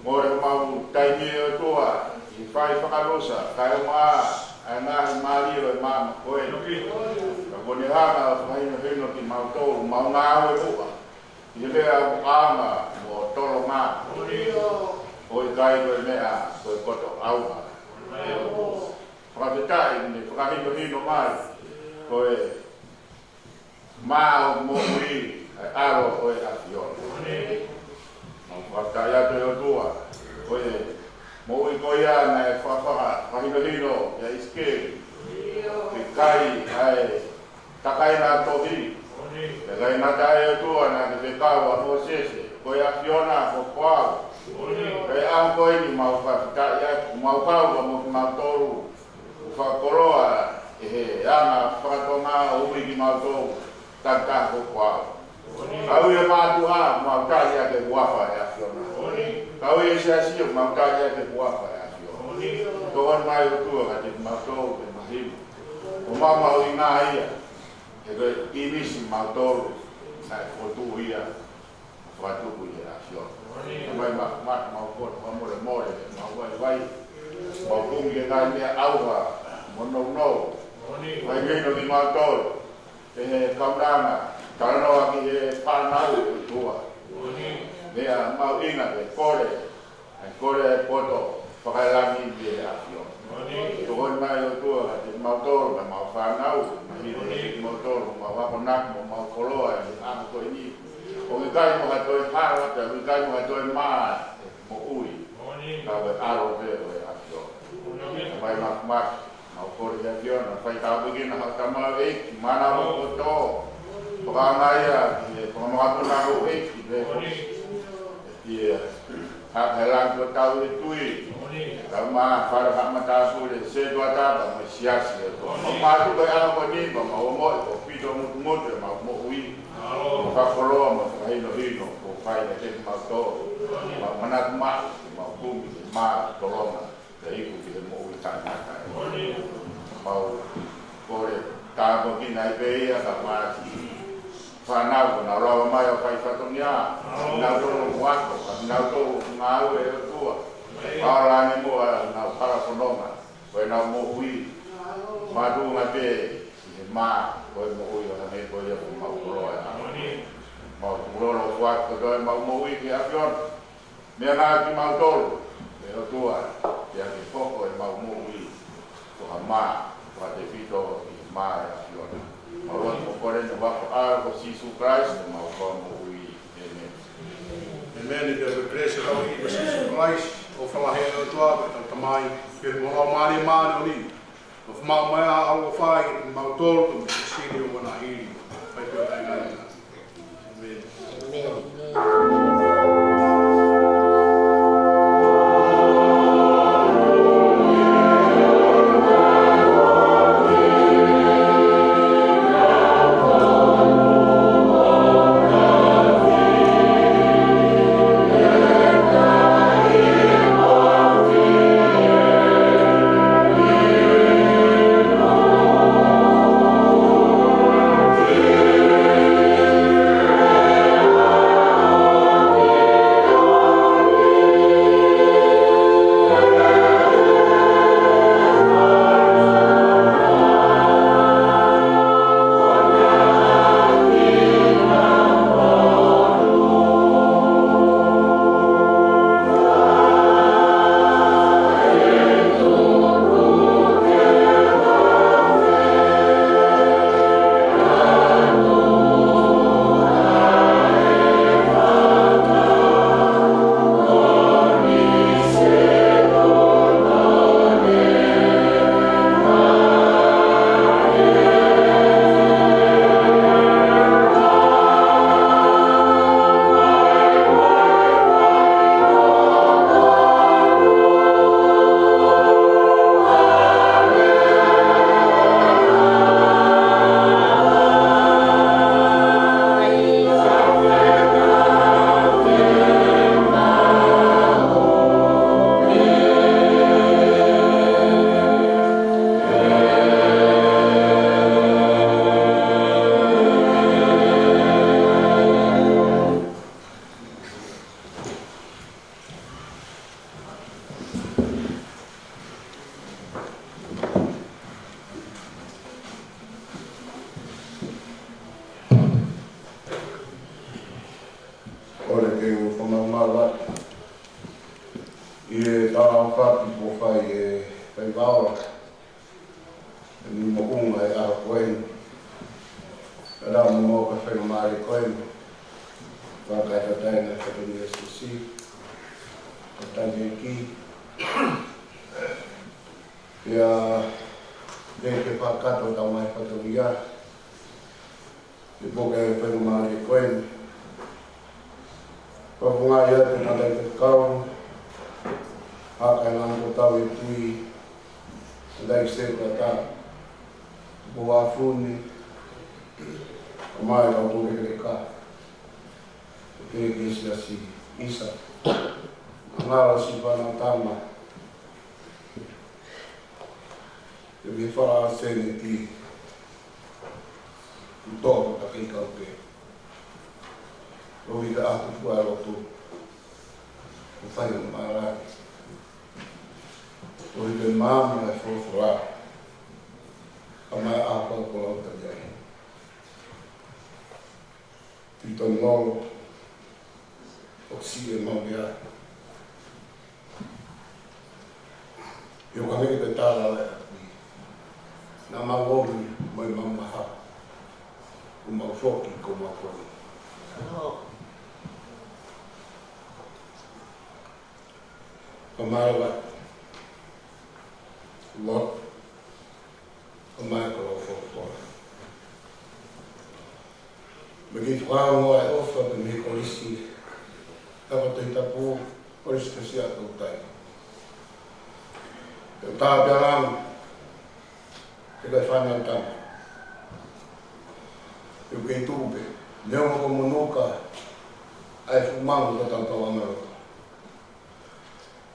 Mole mau taimi, ʻOtua, ʻi he fai fakalusa, kae ʻumaʻā ʻa e ngaahi mālie ʻo e maama ko eni. Ka kuo ne hanga ʻo fakahinohino kimautolu, mau ngāue muʻa ʻi he meʻa ʻoku ʻaonga mo tolonga, ʻo ʻikai ko e meʻa ko e koto ʻauha. Fakafetaʻi ne fakahinohino mai ko e mā ʻo e moʻui ʻa e ʻAlo ʻo e ʻAfiona. Mau fakafetaʻi atu, ʻOtua, ko e moʻui ko ia naʻe fakafaka-, fakahinohino ʻia ʻIsikeli, ʻikai ʻa e takaina tohi. Pea ʻikai ngata ai, ʻOtua, naʻa ke fekau ʻa Mōsese, ko e ʻAfiona ko au. Pea ʻi he ʻaho ko eni mau fakafetaʻi atu, mau kau mo kimautolu ʻoku fakakoloa ʻi he anga faka-Tonga ʻo ui kimautolu, takitaha ko au. Kau ʻi he mātuʻa, mau tali ʻaki e huafa ʻo e ʻAfiona. Kau ʻi he siasi, mau tali ʻaki e huafa ʻo e ʻAfiona. Tokoni mai, ʻOtua, kiate kimautolu ke mahino ʻoku mahuʻinga ia, he ko e ʻīmisi kimautolu naʻe fokotuʻu ia, fakatupu ʻi he ʻAfiona. Tamai, ma, ma, mau kole fakamolemole, mau vaivai, mau kumi ki he ngaahi meʻa ʻauha mo nounou. Fai meʻa kimautolu ʻi he kaunanga, talanoa ki he fānau, ʻOtua. Meʻa mahuʻinga ke kole, ʻa e kole ʻa e poto fakaelangi mei he ʻAfiona. Tokoni mai, ʻOtua, kiate kimautolu mo ʻemau fānau, mahino kiate kimautolu ʻemau akonaki mo ʻemau koloa ʻi he ʻaho ko eni. ʻOku ʻikai mo ha toe hala, pea ʻoku ʻikai mo ha toe mā ʻe moʻui, ka ko e ʻAlo pē ʻo e ʻAfiona. Tamai, ma, ma, mau kole ki he ʻAfiona, fai tāpuekina haʻo tamaioʻeiki, mānava mo poto. Fakaʻaongaʻi ia ki he fanga makapuna houʻeiki, pea ʻi he hake he langi ko e tau ʻi he tui. Kae ʻumaʻā e fale fakamatāpule, setuata pea mo e siasi, ʻOtua. Mau mātuku e ʻaho ko eni, pea mau ongoʻi kuo pito mutumutu ʻemau moʻui. Fakakoloa mo fakahinohino kuo fai kiate kimautolu. Mau manatu maʻu, mau kumi ki he mā tolonga, ke iku ki he moʻui taʻengata. Mau kole tāpuekina ai pē ia, ka masi fānau kuo nau lava mai ʻo fai fatongia, kinautolu ʻoku ako, kinautolu ʻoku ngāue, ʻOtua. Pau lani mo ʻenau kalafononga, ko ʻenau moʻui, makatuʻunga pē ʻi he mā ʻo e moʻui ʻo hangē ko ia ʻoku mau koloa ai. Mau tukulolo ʻofa atu kotoa ʻemau moʻui ki he ʻAfiona. Meʻangāue kimautolu, ʻe ʻOtua, pea ke hoko ʻemau moʻui ko ha mā, ko ha tefito ʻi he mā ʻo e ʻAfiona. Mau ʻoatu mo kole ʻi he huafa ʻo e ʻAlo ko Sīsū Kalaisi, ko homau Fakamoʻui. ʻĒmeni. ʻĒmeni. Pea ko e kelesi ʻa e ʻEiki ko Sīsū Kalaisi, ʻofa lahi ʻa e ʻOtua ko ʻetau Tamai, feohi mo e Laumālie Māʻoniʻoni, ʻofa mai ʻa e ʻaloʻofa kiate kimautolu, ko e meʻa sili ʻo ʻoua naʻa hili. Fai pē ʻo taʻengata. ʻĒmeni. Ni mo unga e ʻaho ko eni. Ka lau mo mo ka fai ma le ko eni. Ka ka ta tai na ka ni e sisi. Ka ta ni ki. Ia, le ke fakato ta mai fakato ia. Ni po ke fai ma le ko eni. Ka funga ia te na le ke kau. Ha ka na ko tau e tui. Ndai se ka ta. Ko wa funi. Ka mai ka tu le ke ka. Ke ke si a si. Isa. Ngalo si fana tama. Ke mi fala seneti. Kuto ka ke kau ke. Lo mi ka atu kua lo tu. Ko fai o mara. Ko i ke mama e fofora. Ka mai a ko ko lo ta ia. Pito ngolo. O si e mau ia. Io ka meke te tala le. Na mau omi, mai mau maha. Ko mau foki, ko mau foki. Ka mau la. Lo. Ka mai ka lo foki. Me ke fakaongo ai ʻofa pē mei he kolisi. Tapa Tohi Tapu, Kolisi Kasiato Toutai. Te u tā pea langa, te kai fana tama. Te u kei tuʻu pē, neongo ko monuka, ʻa e fuʻu mango ko tau tau anga loto.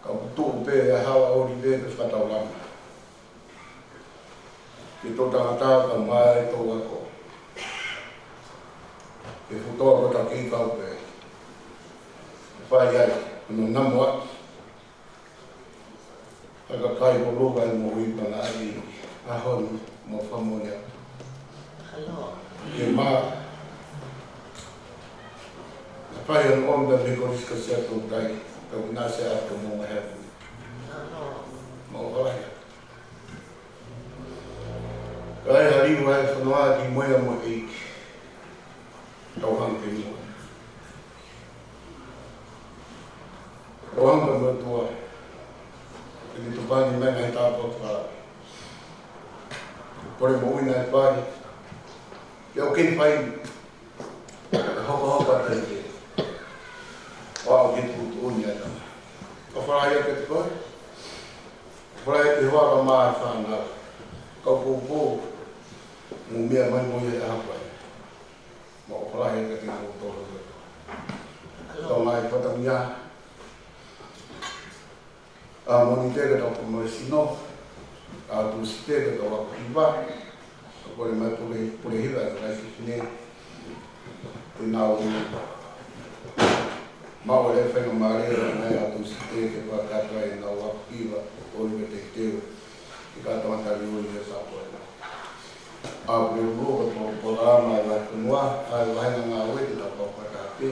Ka u tuʻu pē, ʻa e hala ʻoli pē, pē fakataulanga. Ke tō tangata ka mai tō ako. Ke futoa ko ta kei kau pē. Fai ai, no namo atu. Ka ka kai ko lo kai mo i pana ai. ʻAho ni, mo fa mo ia. Ke ma. Fai on on the Kolisi Kasiato Toutai. Ka u na se atu mo ma heaven. Mo fai. Ka e hari wa e fanoa ki moe a mo eiki. Tau hanga ke mua. Tau hanga mo tua. Ke ni tupani mai ngai tāpua ka. Pole mo uina e pai. Ke o ke fai. Hokohoko atu ai ke. ʻO aʻu ki he tuʻutuʻuni ʻa e tama. ʻO fala ia ke te koe. ʻO fala ia ke hoa ka mā e fānau. Kau poupou. Mo meʻa mai mo ia ʻa e ʻaho ko ē. Mo ʻo fala ia ke te koe tō. Tau mai fatamia. ʻA Mōnite ka tau Palesino, ʻa Tūsite ka tau Ako Hiva, ka kole mai Pule, Pule Hiva ka kai fefine, te nau mau e faingamālie ʻa nai ʻa Tūsite ke fakakakato ai ʻenau Ako Hiva, ʻo i me te teu, i ka tau tali ʻo i e sa koe. ʻA Pule Lulu ka tau polokalama ʻa e Vahefonua, ʻa e Vahenga Ngāue te tau pau kata ake,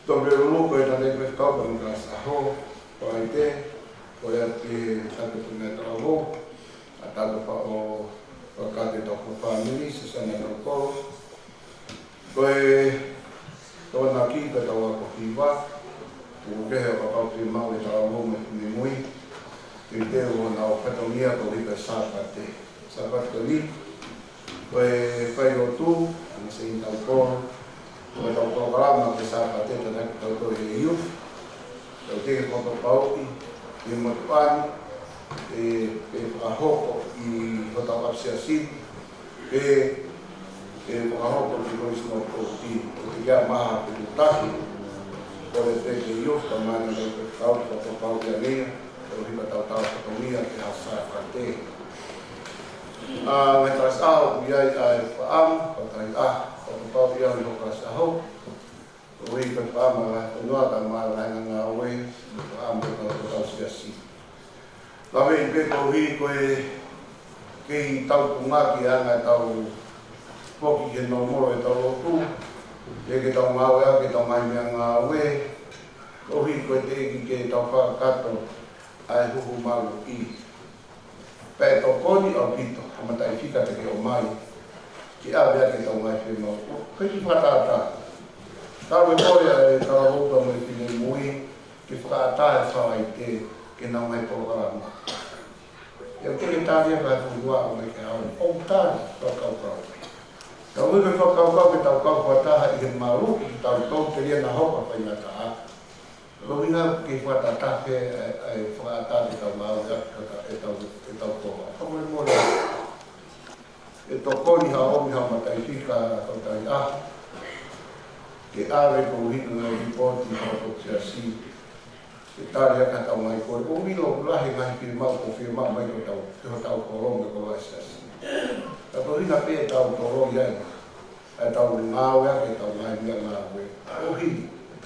Tau leo loko e tane pe kau ka maka saho, ko ai te, ko ia te sake puna e talavou, ʻa tato pa o, o kate tau ko family, se sane tau ko. Ko e, tau na ki ka tau Ako Hiva, ko ke he o ka pau ke mau e talavou me, me mui, ke te o na o katongia ko hika Sāpate. Sāpate ko eni, ko e fai o tū, ʻa e se in tau ko, ko e tau polokalama ke Sāpate ta taki tau ko e youth, tau te ke fakapapauʻi, ke motuʻa ni, e, e fakahoko ʻi hotau ʻapisiasi, e, e fakahoko ki Kolisi Nō Kouti, ko te kia maha pe tu taki, ko e te ke youth, ka mana ke kau fakapapauʻi ʻa meia, ko hika tau tau fatongia ke ha Sāpate. ʻA, ngai tala saho, ʻi ai ʻa e faʻam, ko tai a, ko te pau ia ʻi hoka saho. ʻO i ka faʻam, ʻa, ko noa ka mā, ʻa, ngā ngāue, faʻam, ko tau, ko tau siasi. Lave i pe ko hi, ko e, kei tau punga ki anga tau, poki ke nō moro e tau lotu, ke ke tau ngāue, ke tau mai mea ngāue, ko hi, ko e te ki ke tau fakakato, ʻa e huhu malu i. Pea Tokoni ʻaupito ʻa e mataʻifika te ke ʻomai ke ʻave ʻaki ʻetau ngaahi fiemaʻu. Ko e kiʻi fakatātā. Ka ʻoku ou kole ʻa e kau ʻofa mo e finemui ke fakaʻatā e Falaite ki heʻenau ngaahi polokalama. ʻE ʻikai ke tali ʻe he fonua ʻo mai ke hao ni. ʻOku tali fakakaukau. Ka ʻoku ʻikai ke fakakaukau ke tau kau fakataha ʻi he malu ke tau tau telia naʻa hoko ʻa e faingataʻa. Ko e ʻuhinga ke fakatātā ke, ʻe, ʻe fakaʻatā ke tau maʻu ʻa e, ʻetau, ʻetau koloa. Fakamolemole. ʻE tokoni haʻo ʻomi haʻo mataʻifika ʻo tau ʻaho ke ʻave koeʻuhi ko e ngaahi lipooti ʻa e Siasi. Ke tali ʻaki ʻetau ngaahi kole. ʻOku ou ʻilo ʻoku lahi e ngaahi fiemaʻu, ko e fiemaʻu mai ko ʻetau, ko hotau kolo mo e koloa ʻa e Siasi. Ka ko e ʻuhinga pē ʻetau toloi ai ʻetau ngāueʻaki ʻetau ngaahi meʻangāue. Koeʻuhi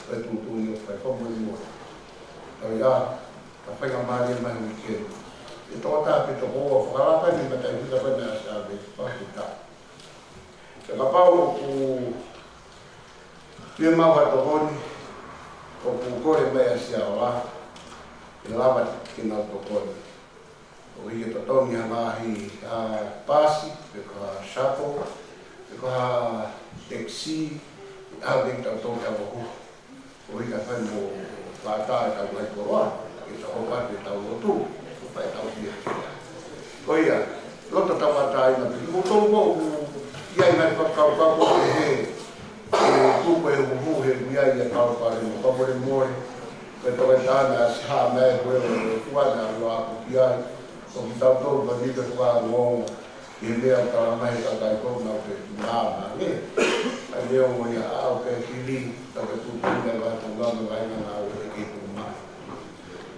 ko e tuʻutuʻuni ʻoku fai. Fakamolemole. Tau ia, ka faingamālie mai he uike ni. ʻE toko taha pe toko ua fakalaka ni mataʻifika ko ena ʻa Siaola, fakafetaʻi. Ka kapau ʻoku fiemaʻu ha tokoni, ʻoku kole mai ʻa Siaola, ʻe lava ke nau tokoni. ʻOku ʻikai ke totongi ha ngaahi, ʻa, paasi, pe ko ha shuttle, pe ko ha taxi, ʻave kitautolu ki ʻapiako. ʻOku ʻikai ke fai mo fakaʻatā ʻetau ngaahi koloa, ke tau ʻofa ʻetau lotu, ʻofa ʻetau fiefia. Ko ia, loto tauʻatāina pē. Mo tau mo, ʻi ai ngaahi fakakaukau ko e hē, ʻe tuku e huhu he ui ai ʻa e palopalema. Fakamolemole. Ko e toketā naʻe ʻosi hā mai e huhu ʻo e ʻOtua naʻe ʻalu ʻo aʻu ki ai. Ko kitautolu pē ʻoku ʻikai ke fakaongoongo ki he meʻa ʻoku tala mai he kakai ko ena ʻoku ke māmā, nē? ʻA e meʻa ʻoku ʻi ai ʻa e ʻoku ke fili, ka ke tuku mai ʻa e vahefonua mo e vahenga ngāue.